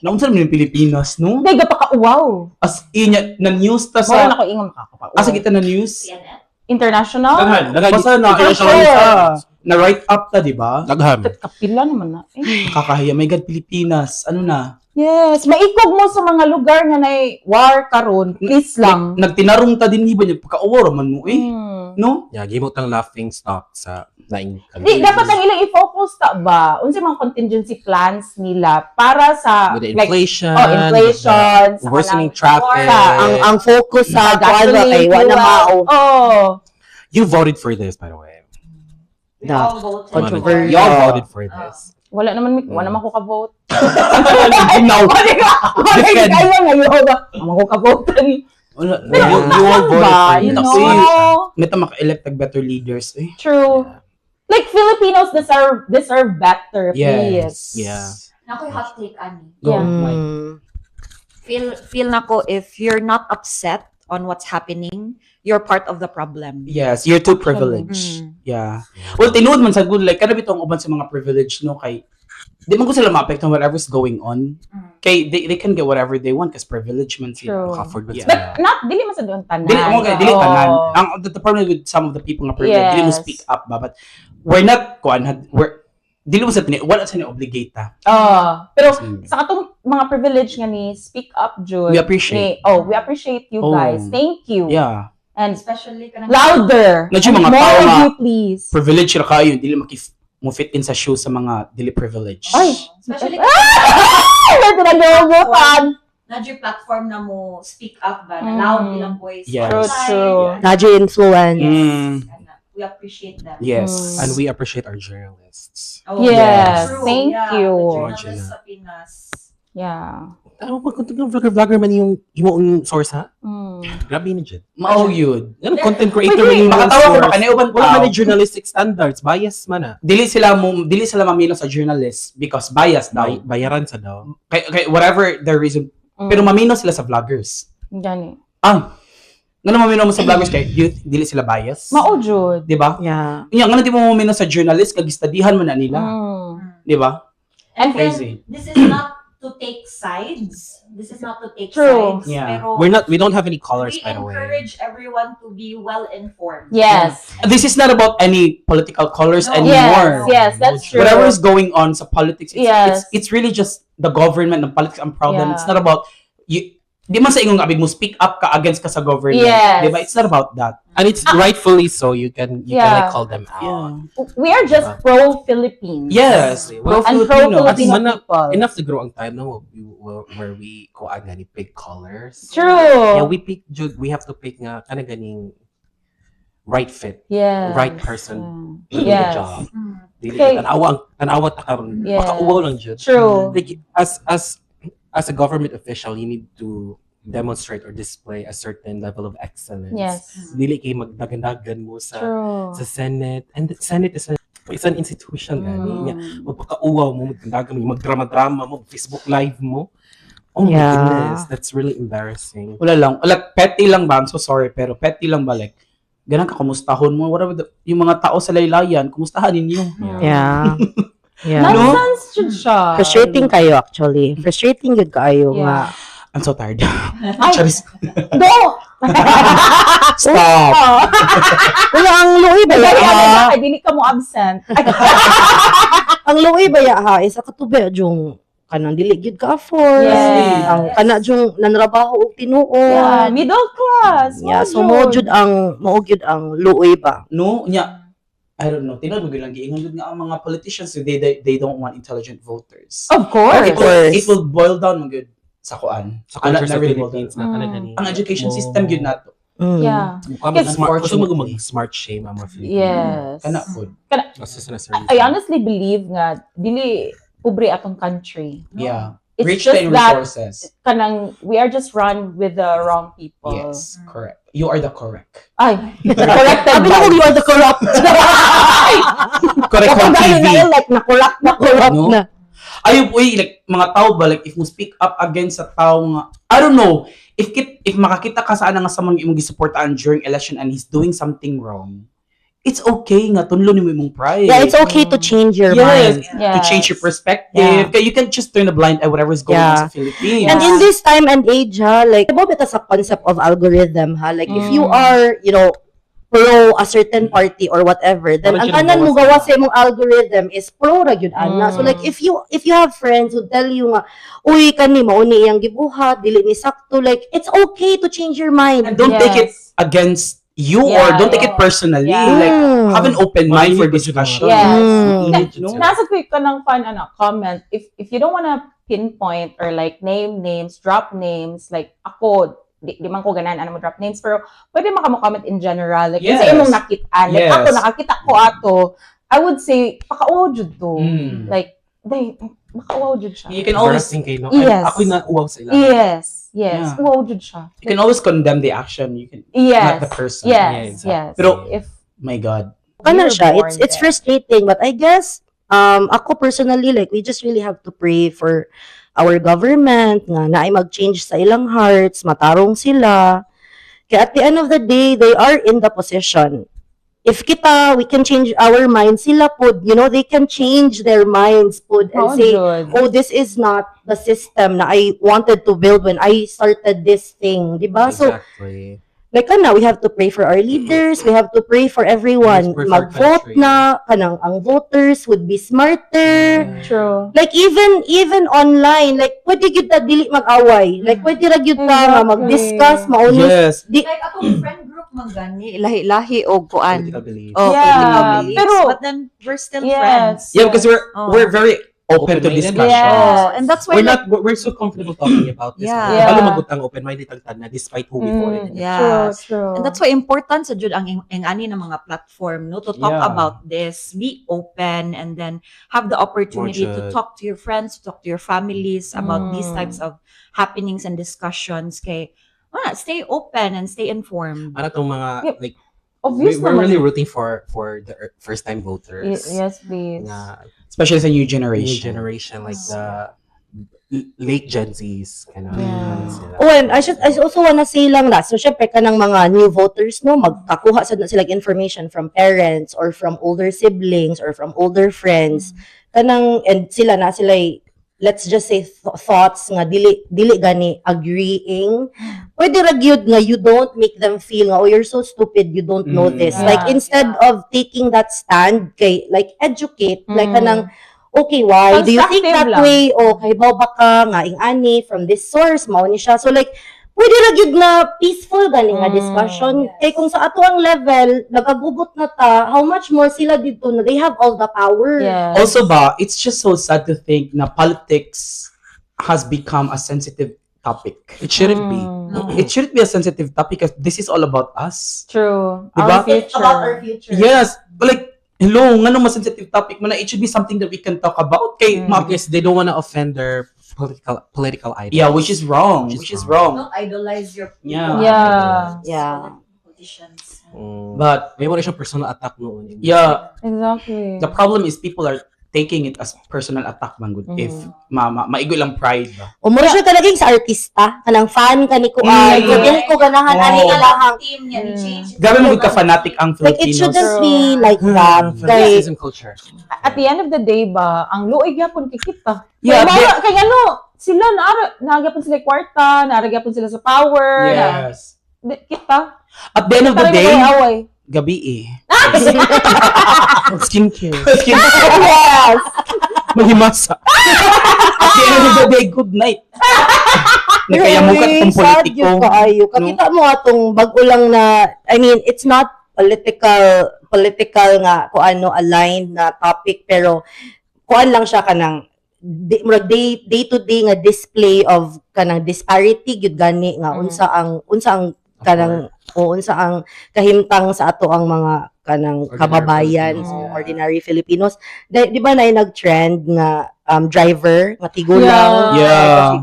Naunsa naman yung Pilipinas, no? Hindi, gapakauwaw. As in, na news ta Wala sa na ko ingon makakapauwaw. asa kita na news? CNN. International? Daghan, daghan. Basta na International Sure. news. Na write up ta, di ba? Daghan. Kapila naman na. Eh. Nakakahiya. My God, Pilipinas. Ano na? Yes, maikog mo sa mga lugar nga nay war karon, please lang. Nagtinarong ta din iba niya pagka-uwaw man mo eh. No? Yeah, gimo tang laughing stock sa naing Di, dapat ang ilang i-focus ta ba? Unsa mga contingency plans nila para sa with the like inflation, oh, inflation, with the worsening sa traffic. Ang focus sa kuan ba gasoline, kay wa na fuel. mao. Oh. You voted for this, by the way. We Da. all voted. Controversial. You all voted for this. Wala naman wala naman ko ka-vote. No. Wala Defend. kaya ngayon ba? Wala ko ka-vote. Wala. Pero You all ano voted ba? for You this. know? May ta maka-elect tag better leaders eh. True. Like Filipinos deserve better, please. Yes. Yeah. Nakoy hot take ani. Go, Yeah. Mike. Feel nako if you're not upset on what's happening, you're part of the problem. Yes, you're too privileged. Yeah. Well, tinuod man sa good like kada bitong uban sa mga privileged no kay di man ko sila maapektuhan whatever's going on. Kay they can get whatever they want kasi privilege man sila. True. Maka-afford man Yeah. sila. But not dili man sa doon tanan. Dili mo kay dili Oo. tanan. Ang the problem with some of the people nga privileged, dili mo speak up ba but we're not kuan we're dili mo sa tini wala sa ni obligate ta. Oo. Pero sa katong mga privilege nga ni speak up jud. We appreciate. Ni, oh, we appreciate you Oh. guys. Thank you. Yeah. And Especially kanang louder. Na jud And mga more tao of nga you, please. privilege ra kayo dili maki mo fit in sa shoes sa mga dili privileged. Ay! Especially Ah! Pinag-ubutan. na your platform na mo speak up ba, na loud ilang voice. Yes. True, Online. true. Nadyo influence. Ana, we appreciate them. Yes. And we appreciate our journalists. Oh, Yes, true. thank Yeah, you. The journalists sa Pinas. Yeah. Ano pag vlogger vlogger man yung imong source ha? Grabe ni jud. Mao yun. Ano content creator Wait, man yung imong Makatawa ko source. ba kanay uban Wala man tao. ni journalistic standards, bias man ah. Dili sila mamilo sa journalist because bias daw. Bayaran sa daw. Kay whatever their reason. Pero mamino sila sa vloggers. Gani. Ah. Ngano mamino mo sa vloggers kay you, dili sila bias? Mao jud. Di ba? Yeah. Nya ngano di mo mamino sa journalist kag gistadihan mo na nila, di ba? And Crazy. This is not to take sides. This is not to take True. sides. Yeah. Pero We don't have any colors, we by the way. encourage everyone to be well informed. Yes. This is not about any political colors No. anymore. Yes, that's true. Whatever is going on sa politics, it's really just the government and politics ang problem. Yeah. It's not about you di man sa ingong abig mo speak up ka against ka sa government. Yes. Di ba? It's not about that. And it's rightfully so you can Yeah. like call them out. We are just pro Philippines. Yes. Well, And pro Pro-Filipino. Filipino At mana- people. Enough to grow ang time no where we kuan gani pick colors. True. Yeah, we pick jud we have to pick nga kana ganing right fit, Yes. right person to do the job. Dili Okay. Tanawa ta karon. Yes. Makauwaw lang jud. True. Like as a government official, you need to demonstrate or display a certain level of excellence. Yes. Dili kay magdagandagan mo sa True. sa Senate. And the Senate is an institution gani. Nya, magpakauwaw mo, magdandagan mo, magdrama-drama mo, Facebook live mo. Oh my goodness, that's really embarrassing. Wala lang. Like, petty lang ba? I'm so sorry, pero petty lang ba? Like, ganun ka, kumustahon mo. Whatever yung mga tao sa laylayan, kumustahan ninyo. Yeah. Yeah. Nonsense jud siya. Frustrating kayo actually. Frustrating yun kayo nga. I'm so tired. Ay, Charis. go! Stop! Oh. Wala ang luoy ba Dali, ya, ano ha? ba? Dili ka mo absent. Ay, Ang luoy ba ya ha? Isa katubi jung kanang dili gyud ka afford. Yes. Ang kana jung nanrabaho og tinuod. Yeah, middle class. Yeah, so mo jud ang mao gyud ang luoy ba. No, nya, I don't know. Tinuod mo gyud lang giingon jud nga ang mga politicians they don't want intelligent voters. Of course. It will, it will boil down man gyud sa kuan. Sa culture Not sa really boil Philippines down. na kana gani. Ang education system gyud nato. Yeah. Mukha mag-smart, gusto mo Unfortunately. Mag-smart shame ang mga Filipino. Yes. Kana pud. Kasi sa service. I honestly believe nga dili pobre atong country. It's Rich just in that resources. Kanang we are just run with the wrong people. Yes, correct. You are the correct. Ay, corrected Sabi na ba? kung you are the corrupt. Correct on Kapag TV. na like, na-corrupt, na-corrupt No? na. Ay, uy, like, mga tao ba, like, if mo speak up against sa tao nga, I don't know, if makakita ka sa ana nga sa mga imong gisuportaan during election and he's doing something wrong, it's okay nga tunlo nimo imong pride. Yeah, it's okay to change your mind. To change your perspective. Kaya you can't just turn a blind eye whatever's going on sa Philippines. And in this time and age, ha, like, diba bitaw sa concept of algorithm, ha? Like, if you are pro a certain party or whatever, then Parang ang tanan mo siya gawa sa imong algorithm is pro ra gyud ana. So like if you have friends who tell you nga, "Uy, kani mao ni iyang gibuhat, dili ni sakto," like it's okay to change your mind. And don't take it against you or don't take it personally. Like, have an open mind for discussion. No? Nasa quick ka ng fun ano, comment. If you don't wanna pinpoint or like name names, drop names, like ako, di man ko ganan ano mo drop names, pero pwede man ka mo comment in general. Like, sa imong nakitaan. Like, ako, nakakita ko ato, I would say, pakauwaw jud to. Like, day, makauwaw jud siya. You can always Embarrassing kay no. Yes. Ako na uwaw sa ila. Yes. Uwaw jud siya. You can always condemn the action. You can not the person. Yeah, exactly. Pero- If My God. Kana you were siya, born it's there. Frustrating, but I guess ako personally, like, we just really have to pray for our government nga naay mag-change sa ilang hearts, matarong sila. Kaya at the end of the day, they are in the position. If kita, we can change our minds, sila pod, they can change their minds pod and Mao say, jud. "Oh, this is not the system na I wanted to build when I started this thing," di ba? So, like kana, we have to pray for our leaders, we have to pray for everyone. We have to pray for our Mag-vote country. Na, kanang ang voters would be smarter. True. Like even online, like pwede gyud ta dili mag-away. Like pwede ra gyud ta nga mag-discuss, mauni di Like akong friend group man gani, lahi-lahi og kuan. Political beliefs. Oh, political beliefs. But then we're still friends. Yeah, because we're we're very open to Open-minded. discussion. Oh, and that's why We're like, not, we're so comfortable talking about this. Kabalo magutang open-minded ang tanan despite who we voted. Yeah. True, true. And that's why important sa jud ang ani ng mga platform, no, to talk about this, be open and then have the opportunity to More jud. Talk to your friends, to talk to your families about these types of happenings and discussions kay wala, stay open and stay informed. Ano tong mga, like, Obvious we're naman. Really rooting for the first time voters. Yes, please. Na Especially sa new new generation. generation, like the late Gen Zs. Kind of, sila. Oh, and I also wanna say lang na, so syempre kanang mga new voters, no, magkakuha sad na sila information from parents or from older siblings or from older friends. Kanang, and sila na sila, let's just say thoughts nga dili gani agreeing. Pwede ra gyud nga you don't make them feel nga, "Oh, you're so stupid, you don't know this." Like instead of taking that stand kay like educate, like kanang, "Okay, why do you think Constructive that lang. way?" O "Kahibaw ba ka nga ing-ani from this source mao ni siya?" So like pwede ra gyud na peaceful gani nga discussion kay kung sa ato ang level nagagugot na ta, how much more sila didto na they have all the power. Also ba, it's just so sad to think na politics has become a sensitive topic. It shouldn't be. No. It shouldn't be a sensitive topic because this is all about us. True. Diba? Our future. It's about our future. Yes, but like, hello, ngano mas sensitive topic man na? It should be something that we can talk about. Kay, Because they don't want to offend their political idols. Yeah, which is wrong. Which is wrong. Don't idolize your politicians. But, May wala siyang personal attack noon. Yeah, Exactly. the problem is people are taking it as personal attack man gud if ma maigo lang pride ba. O mura siya talagang sa artista, kanang fan ka ni kuan. So dili ko ganahan ani ilahang Team niya ni change. Grabe mo gud ka fanatic ang Like it Filipinos. shouldn't be like that. Kay Fanaticism culture. At the end of the day ba, ang luoy gyapon kay kita. Yeah, Kay, kay ano, sila naara naa gyapon sila kwarta, naara gyapon sila sa power. Kita. At the end of the Tara day, away. Gabi eh. Skincare. Yes. Mahimasa. At the end of the day, good night. Nagkayamukat tong Sad politiko. yun kaayo. Kakita mo atong bag-o lang na, I mean, it's not political nga kung ano aligned na topic, pero kuan lang siya kanang di, murag day to day nga display of kanang disparity gyud gani nga unsa ang kanang o unsa ang kahimtang sa ato ang mga kanang Ordinary kababayan, Filipinos, o yeah. ordinary Filipinos. Di ba na nag-trend nga driver nga tigulang?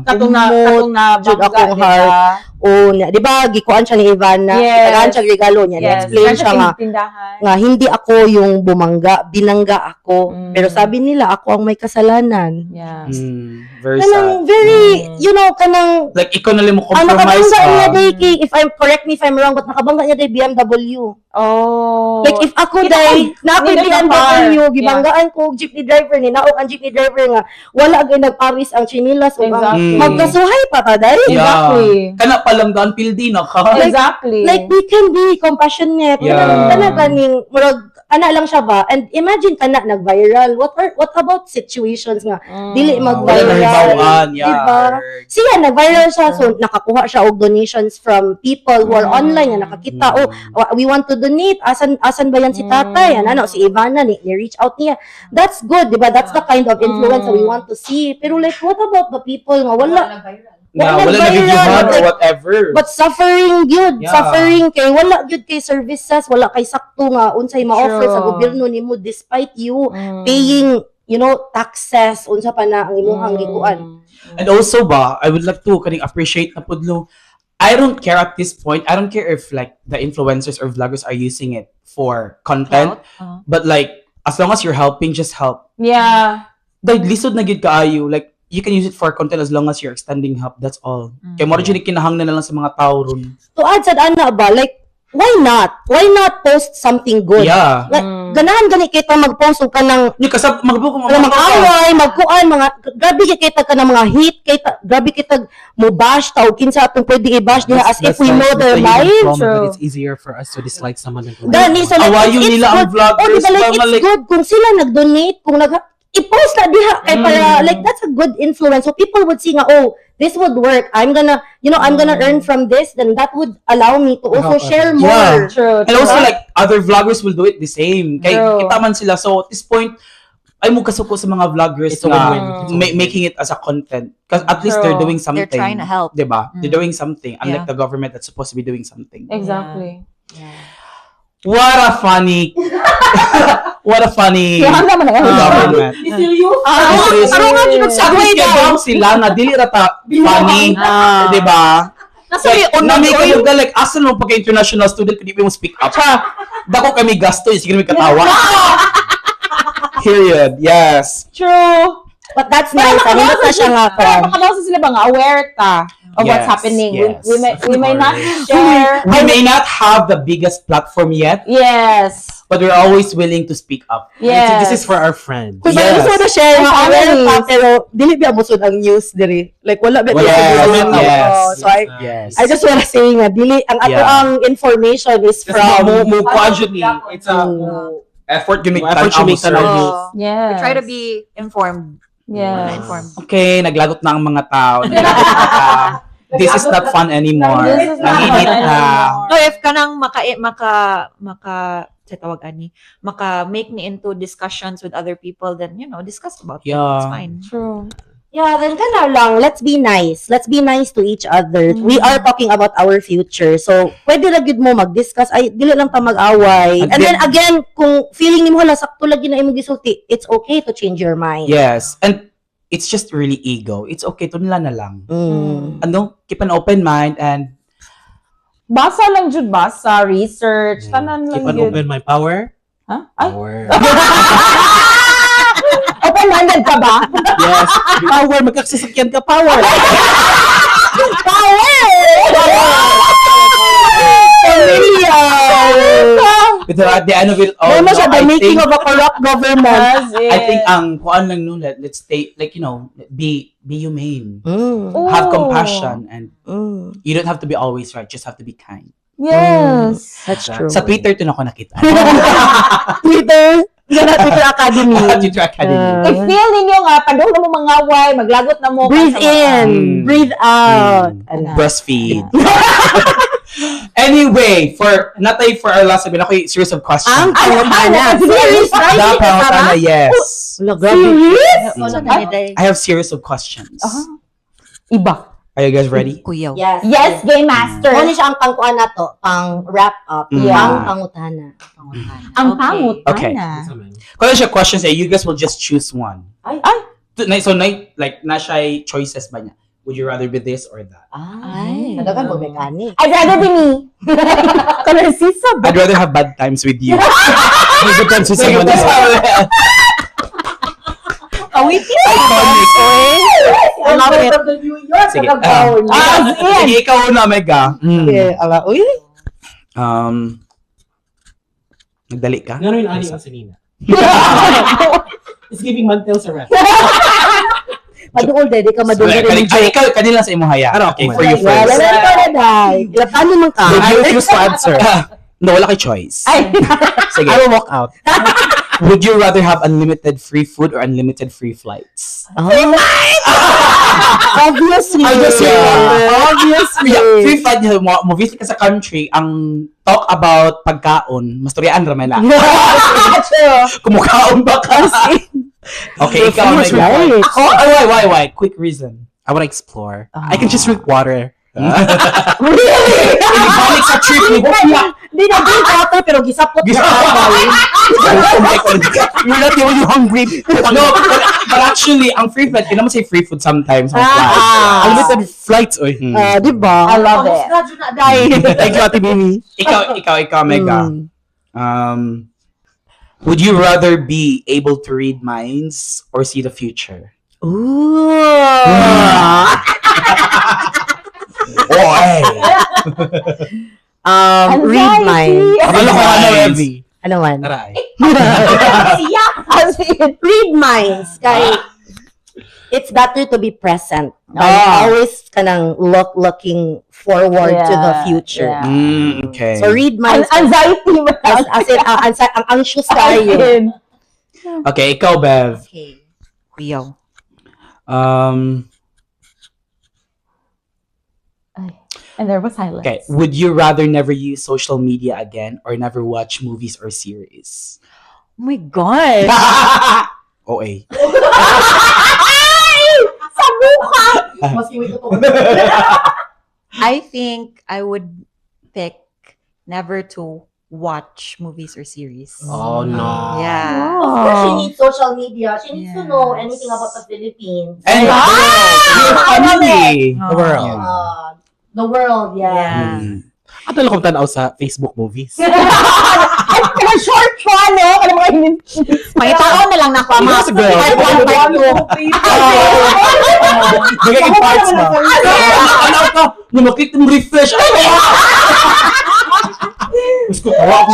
Katong na Kumot, katong na jud bangga, akong di ba? heart. O na, di ba gikuan siya ni Ivana, tagaan siya regalo niya, explain Nasa siya nga tindahan. nga hindi ako yung bumangga, binangga ako. Pero sabi nila ako ang may kasalanan. Very Kanang sad. very, kanang Like, ikaw na lang mo ang compromise nakabangga ka. niya day kay, if I'm correct me if I'm wrong, but nakabangga niya day BMW. Oh. Like if ako Kita day, na ako nindot na BMW, car. gibanggaan ko og jeepney driver ni naog ang jeepney driver nga wala gyud nagparis ang tsinilas ug ang magkasuhay pa ta day. Yeah. Exactly. Kana palang daan pildi na ka. Exactly. Like we can be compassionate. Yeah. Kana ganing murag ana lang siya ba? And imagine kana nag-viral. What about situations nga dili Wala mag-viral? na hibawaan. Yeah. Diba? Siya nag-viral siya, so nakakuha siya og donations from people who are online nga nakakita, "Oh, we want to donate, asan asan ba yan si tatay?" Ano si Ivana ni reach out niya. That's good, di ba? That's the kind of influence that we want to see. Pero like, what about the people nga wala Na, wala wala na viral, videohan or like, whatever. but suffering gyud, suffering kay wala gyud kay services, wala kay sakto nga unsay ma-offer sa gobyerno nimo despite you paying taxes, unsa pa na ang imuhang gikuan. And also ba, I would like to kaning appreciate na pudlo. I don't care at this point. I don't care if like the influencers or vloggers are using it for content, Clout? But like as long as you're helping, just help. Dahil lisod na gid kaayo, like you can use it for content as long as you're extending help. That's all. Kay mo jud kinahanglan na lang sa mga tao ron. To add sad ana ba, like why not? Why not post something good? Yeah. Like, ganahan gani kita mag-post og kanang Nya kasab magbuko mga mag-away, magkuan, mga grabe kay kita ka ng mga hate, kita grabe kita mo bash ta og kinsa atong pwede i-bash diha as if we know their That's the human lives. trauma, but True. it's easier for us to dislike someone than to like Gani, so someone. like, Awayon it's nila ang good. vloggers, Oh, di ba, like, mga it's like- good kung sila nag-donate, kung nag i-post na diha kay para like that's a good influence. So people would see nga, "Oh, this would work. I'm gonna earn from this." Then that would allow me to also Help share others. more. True. And also like other vloggers will do it the same. Kay True. kita man sila. So at this point, ay mo kasuko sa mga vloggers It's a na win-win. It's a win-win. making it as a content. Because at least they're True. doing something. They're trying to help. Diba? They're doing something. Unlike the government that's supposed to be doing something. Exactly. What a funny Kaya naman na government. Ah, Serious. ano nga jud At segue least daw? kay sila nga dili ra ta funny, 'di ba? Nasa may Like, unod, na may oy. kayo ka, like, asa mo pagka international student, kundi mo speak up. Ha? Dako kami gasto, sige kami katawa. Period. Yes. True. But that's nice. Ano na siya nga Pero kuan. baka also sila ba nga aware ta of what's Yes, happening. yes, We of may not course. share. We may not have the biggest platform yet, but we're always willing to speak up. Yes. This is for our friends. Kung Yes. gusto na share nga Our aware ta families. pero dili biya musod ang news diri. Like wala ba Yes. Oh, so I I just wanna say nga dili ang ato ang information is From from mo mo kuan jud ni. It's a effort you make Effort you make sir. tanaw. Oo. Yes. We try to be informed. Informed. Okay, naglagot na ang mga tao. Naglagot na ta. This is not fun anymore. This is not fun Nanginit na. anymore. No, if kanang maka eh, maka maka sa tawag ani, maka make me into discussions with other people, then discuss about it. It's fine. True. Yeah, then kana lang, let's be nice. Let's be nice to each other. We are talking about our future. So, pwede ra gyud mo mag-discuss. Ay, dili lang ta mag-away. And then again, kung feeling nimo hala sakto lagi na imong gisulti, it's okay to change your mind. Yes. And it's just really ego. It's okay to nila na lang. Ano, keep an open mind and Basa lang jud, basa, research, tanan lang Keep an jud. open my power. Huh? Ay, Power. open-minded ka ba? Yes. Power. Magkakasasakyan ka. Power. Power! Familiar! But at the end of it all, Mo na siya, no, the I making think, of a corrupt government. Yes, I think ang kuan lang no, let's stay, like, be humane. Have compassion and you don't have to be always right, just have to be kind. Yes. That's true. Sa Twitter to na ako nakita. Twitter, yan na Twitter Academy. Twitter Academy. If feel ninyo nga, padung na mo mangaway, maglagot na mo. Breathe in, breathe out. Ano. Breastfeed. Anyway, for natay for our last sabi ako series of questions. Ang pangutana. Serious, right? Da pangutana, yes. Wala, grabe. Serious? Wala na ni Day. I have series of questions. Iba. Are you guys ready? Kuyaw. Yes. Yes, game master. Ano siya ang pangkuan na to? Pang wrap up. Mm. Yeah. Pang pangutana. Pangutana. Ang Okay. pangutana. Okay. Kung siya questions, eh, you guys will just choose one. Ay. Ay. So, na, like, na siya choices ba niya? Would you rather be this or that? Ay. Nadagan mo mechanic. I'd rather be me. Kanasisa ba? I'd rather have bad times with you. Good times with someone else. Awitin. Iconic. I love it. Sige. Ah, Sige, ikaw na, Omega. Mm. Okay, ala, uy. Nagdali ka? Ngano yung ani ang sinina? It's giving mantel sa ref. Maduol dahil, di ka maduol. Kani, ay, ikaw, kanila sa imong haya. Ano, Okay, ako for you Wala first. na ikaw na dahil. Ilapano man ka. Would you refuse to answer? No, wala kay choice. Ay. Sige. I will walk out. Would you rather have unlimited free food or unlimited free flights? Oh. Obviously. Obviously. Obviously. Yeah, free flight niya, mo visit ka sa country, ang talk about pagkaon, masturyaan ra man na. True. Kumukaon ba ka? Okay, ikaw, Free Omega. flights. Ako? Ay, why? Quick reason. I wanna explore. I can just drink water. Really? Ibalik sa trip ni Di na drink water pero gisapot na You're not the only hungry. No, but actually, ang free flight, kaya naman say free food sometimes. Ang flight. Ah. Unlimited flights, oy. Hmm. Ah, di ba? I love it. Thank you, Ate Mimi. Ikaw, Omega. Would you rather be able to read minds or see the future? Ooh. Oy! Read minds. Akala ko ano, Minds. Evie. Ano man? Aray. Siya. As in. Read minds. Kay, it's better to be present. Than Ah. always kanang looking forward to the Yeah, future. yeah. Okay. So read minds. Anxiety ba? As in, ang anxious tayo. As in. Okay, ikaw, Bev. Okay. Kuyaw. And there was silence. Okay, would you rather never use social media again or never watch movies or series? Oh my God. OA. Ay! Sa mukha! I think I would pick never to watch movies or series. Oh, no. Yeah. Of course, she needs social media. She needs to know Yes. anything about the Philippines. And your family. The world. The world, yeah. Yeah. Ato lang kong tanaw sa Facebook movies. Ay, kanang short pa, no? Kanang mga hinin. Pangitaon na lang na ako ang mga Yes, girl. part 1, part 2. Nagiging parts ba? Ano ka? Numakit yung refresh. Ay, Gusto ko, tawa ako.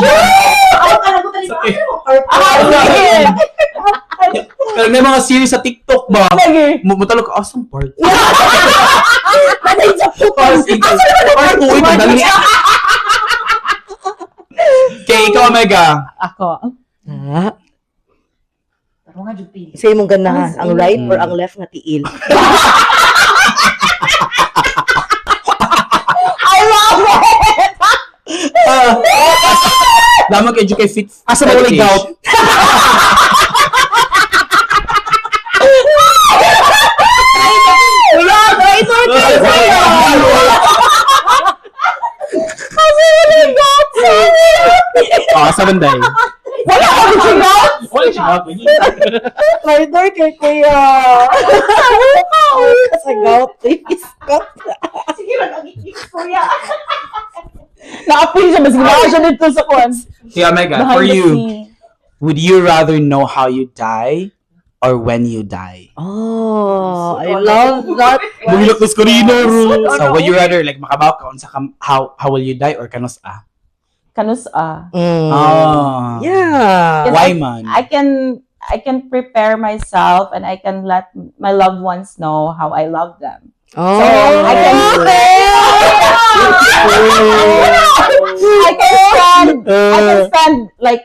Pero may mga series sa TikTok ba? Lagi. Mutalo ka, awesome part. Patay sa putol. Part 2, ito, dali. Okay, ikaw, Omega. Ako. Ah, Pero nga, jud pili. sa imong ganahan, ang right or ang left nga tiil. I love it! Lamang kay kay fit. Asa ba walay gout? Wala! Right or Kasi wala gout! Oh, sa banday. Wala ako gout! Wala siya gout. Right or kay kuya. Sa gout. Iskot. Sige lang, ang kuya. Naapoy siya, mas ginawa siya dito sa kwan. Okay, Omega, Behind for the you, scene. would you rather know how you die or when you die? Oh, I love that. Bumilak na skorino. So, would you rather, like, makabaw ka unsa ka, how will you die or kanus ah? Kanus ah. Mm. Ah. Yeah. Yes. Why man? I can prepare myself and I can let my loved ones know how I love them. Oh. So I can I can spend like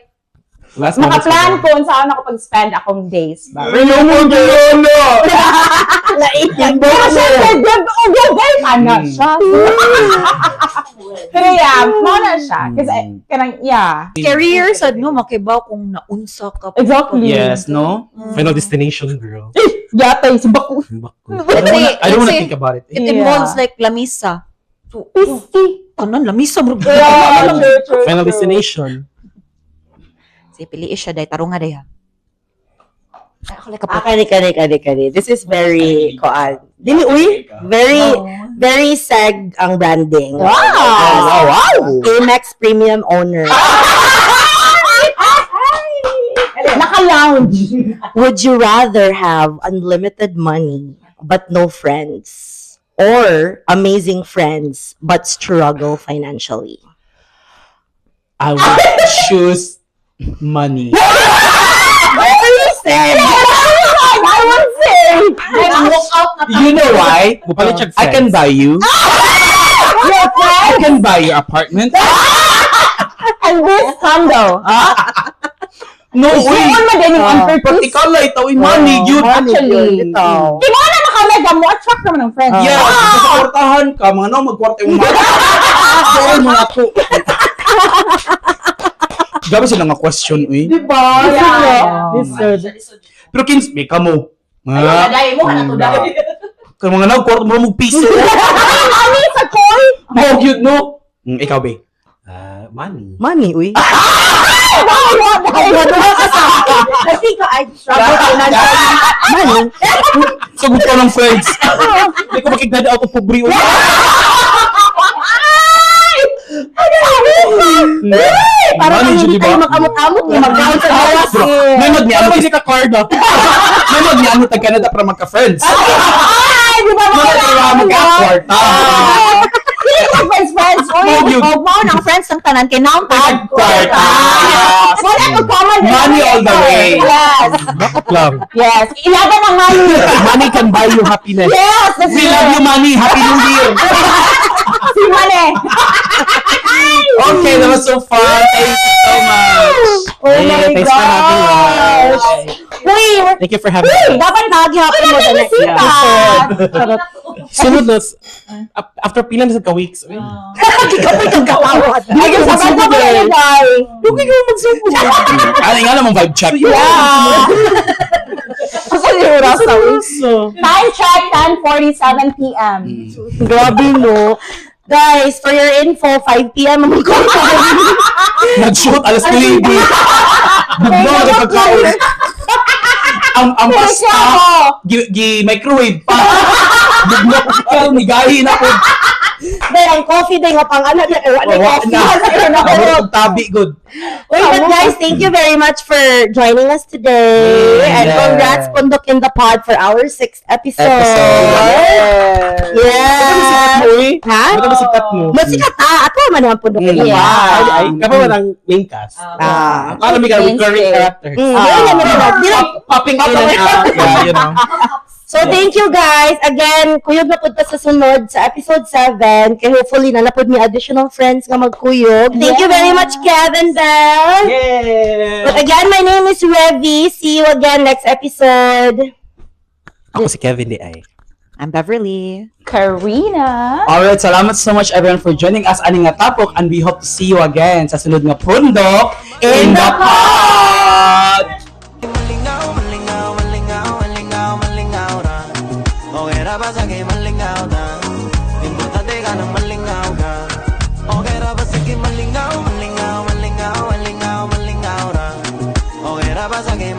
Last moments. makaplan ko kung saan ako pag-spend akong days ba. No, no, Laitan Pero syempre, google ka na siya. Pero yeah, mao na siya. Kasi, kanang, yeah. Career sad no makibaw kung naunsa ka. Exactly. Yes, no? Final destination, girl. Yatay, si Baku. Bako. Let's say, I don't let's wanna say, think about it. it involves like lamisa. So, Pisti. tanan, lamisa. Yeah, true, true, Final true. destination. Sige, pili siya, day. Tarunga, day, ha. Ay, ako like a Ah, kani, kani, kani, kani. This is very, koan. Dili, uy, very, very seg ang branding. Wow! Wow, wow! Amex Premium owner. Naka-lounge. Would you rather have unlimited money but no friends, or amazing friends but struggle financially? I would choose money. Very sad. I would say. Walk out na. You know why? Mupalit siya I can buy you. Your I friend can buy your apartment. And this condo. No, uy! Suon man din yung on purpose. Practical lang ito, uy, money, yun. Actually. Ito. Di mo na makamega mo, attract naman ng friends. Yeah, sa kwartahan ka, mga no, magkwarta yung mga. Doon mo na ako. Grabe sila nga question, uy. Diba? Yeah. This Pero kins, may kamo. Ayun, Mga, dahil mo ka na to dahil. kaya mga nag, kwarta mo mo piso. Money sa call. Oh, cute, no? Ikaw, be. Money. Money, uy. Ay, I think I struggle financially. Money. Sagot ka ng friends. Hindi ko makigdad out of pobre, uy. Parang Money, hindi di ba? tayo makamot-amot. Eh, mag-count sa gawas. Bro, may mag Ano ba ka card ah? May mag niano tag Canada para magka-friends. Ay, di ba? Mga para magka-kwarta. Hindi ko friends, friends. Uy, Oh, yun. Oh, mao ng friends ng tanan kay naon tag. Kwarta. Wala ko common Money all the way. Yes. Bakit lang? Yes. Ilaban ang money. Money can buy you happiness. Yes. That's We love you, money. Happy New Year. Si Money. Okay, that was so fun. Thank you so much. Oh my Hey, thanks for having gosh. us. Uy, Thank you for having Uy, us. dapat lagi happy mo sa next episode. Sunod na, after pila na sa ka-weeks. Uy. Kapoy kang kawawat. Ay, sa banda ko na dahil. Lugi ko magsubo. Ano nga namang vibe check? Yeah. Kasi yung oras na. So, Time check, 10:47 p.m. Grabe, no? Guys, for your info, 5 p.m. ang mag Nag-shoot alas 9. Bugno na pagkaon. Ang pasta, gi microwave pa. Bugno ka ni gahi na ko. Dahil ang coffee day nga pang anak na wala Wa coffee. na. Ako tabi good. Uy, but guys, thank you very much for joining us today. And congrats, Pundok in the Pod, for our sixth episode. Episode. Yeah. Mo, eh. Ha? Ano ba sikat mo? Masikat ah. Ato man ang Pundok in the Pod. Ay, ay, kapa man ang main cast. Ah. Para may ka recurring Mainstay. characters. Yun, yan, yan, yan. Popping in and out. Yeah. So, thank you guys. Again, kuyog na pud ta sa sunod sa episode 7. Kay hopefully, na napud mi additional friends nga magkuyog. Thank you very much, Kevin Bell. Yeah! But again, my name is Revy. See you again next episode. Ako si Kevin di ay. I'm Beverly. Karina. Alright, salamat so much everyone for joining us ani nga tapok and we hope to see you again sa sunod nga Pundok in the Pod! Malingaw, malingaw, malingaw, malingaw, malingaw ra. Okay ra ba sa kay malingaw na? Importante ka nang malingaw ka. Okay ra ba sa kay malingaw, malingaw, malingaw, malingaw, malingaw ra? Okay ra ba sa kay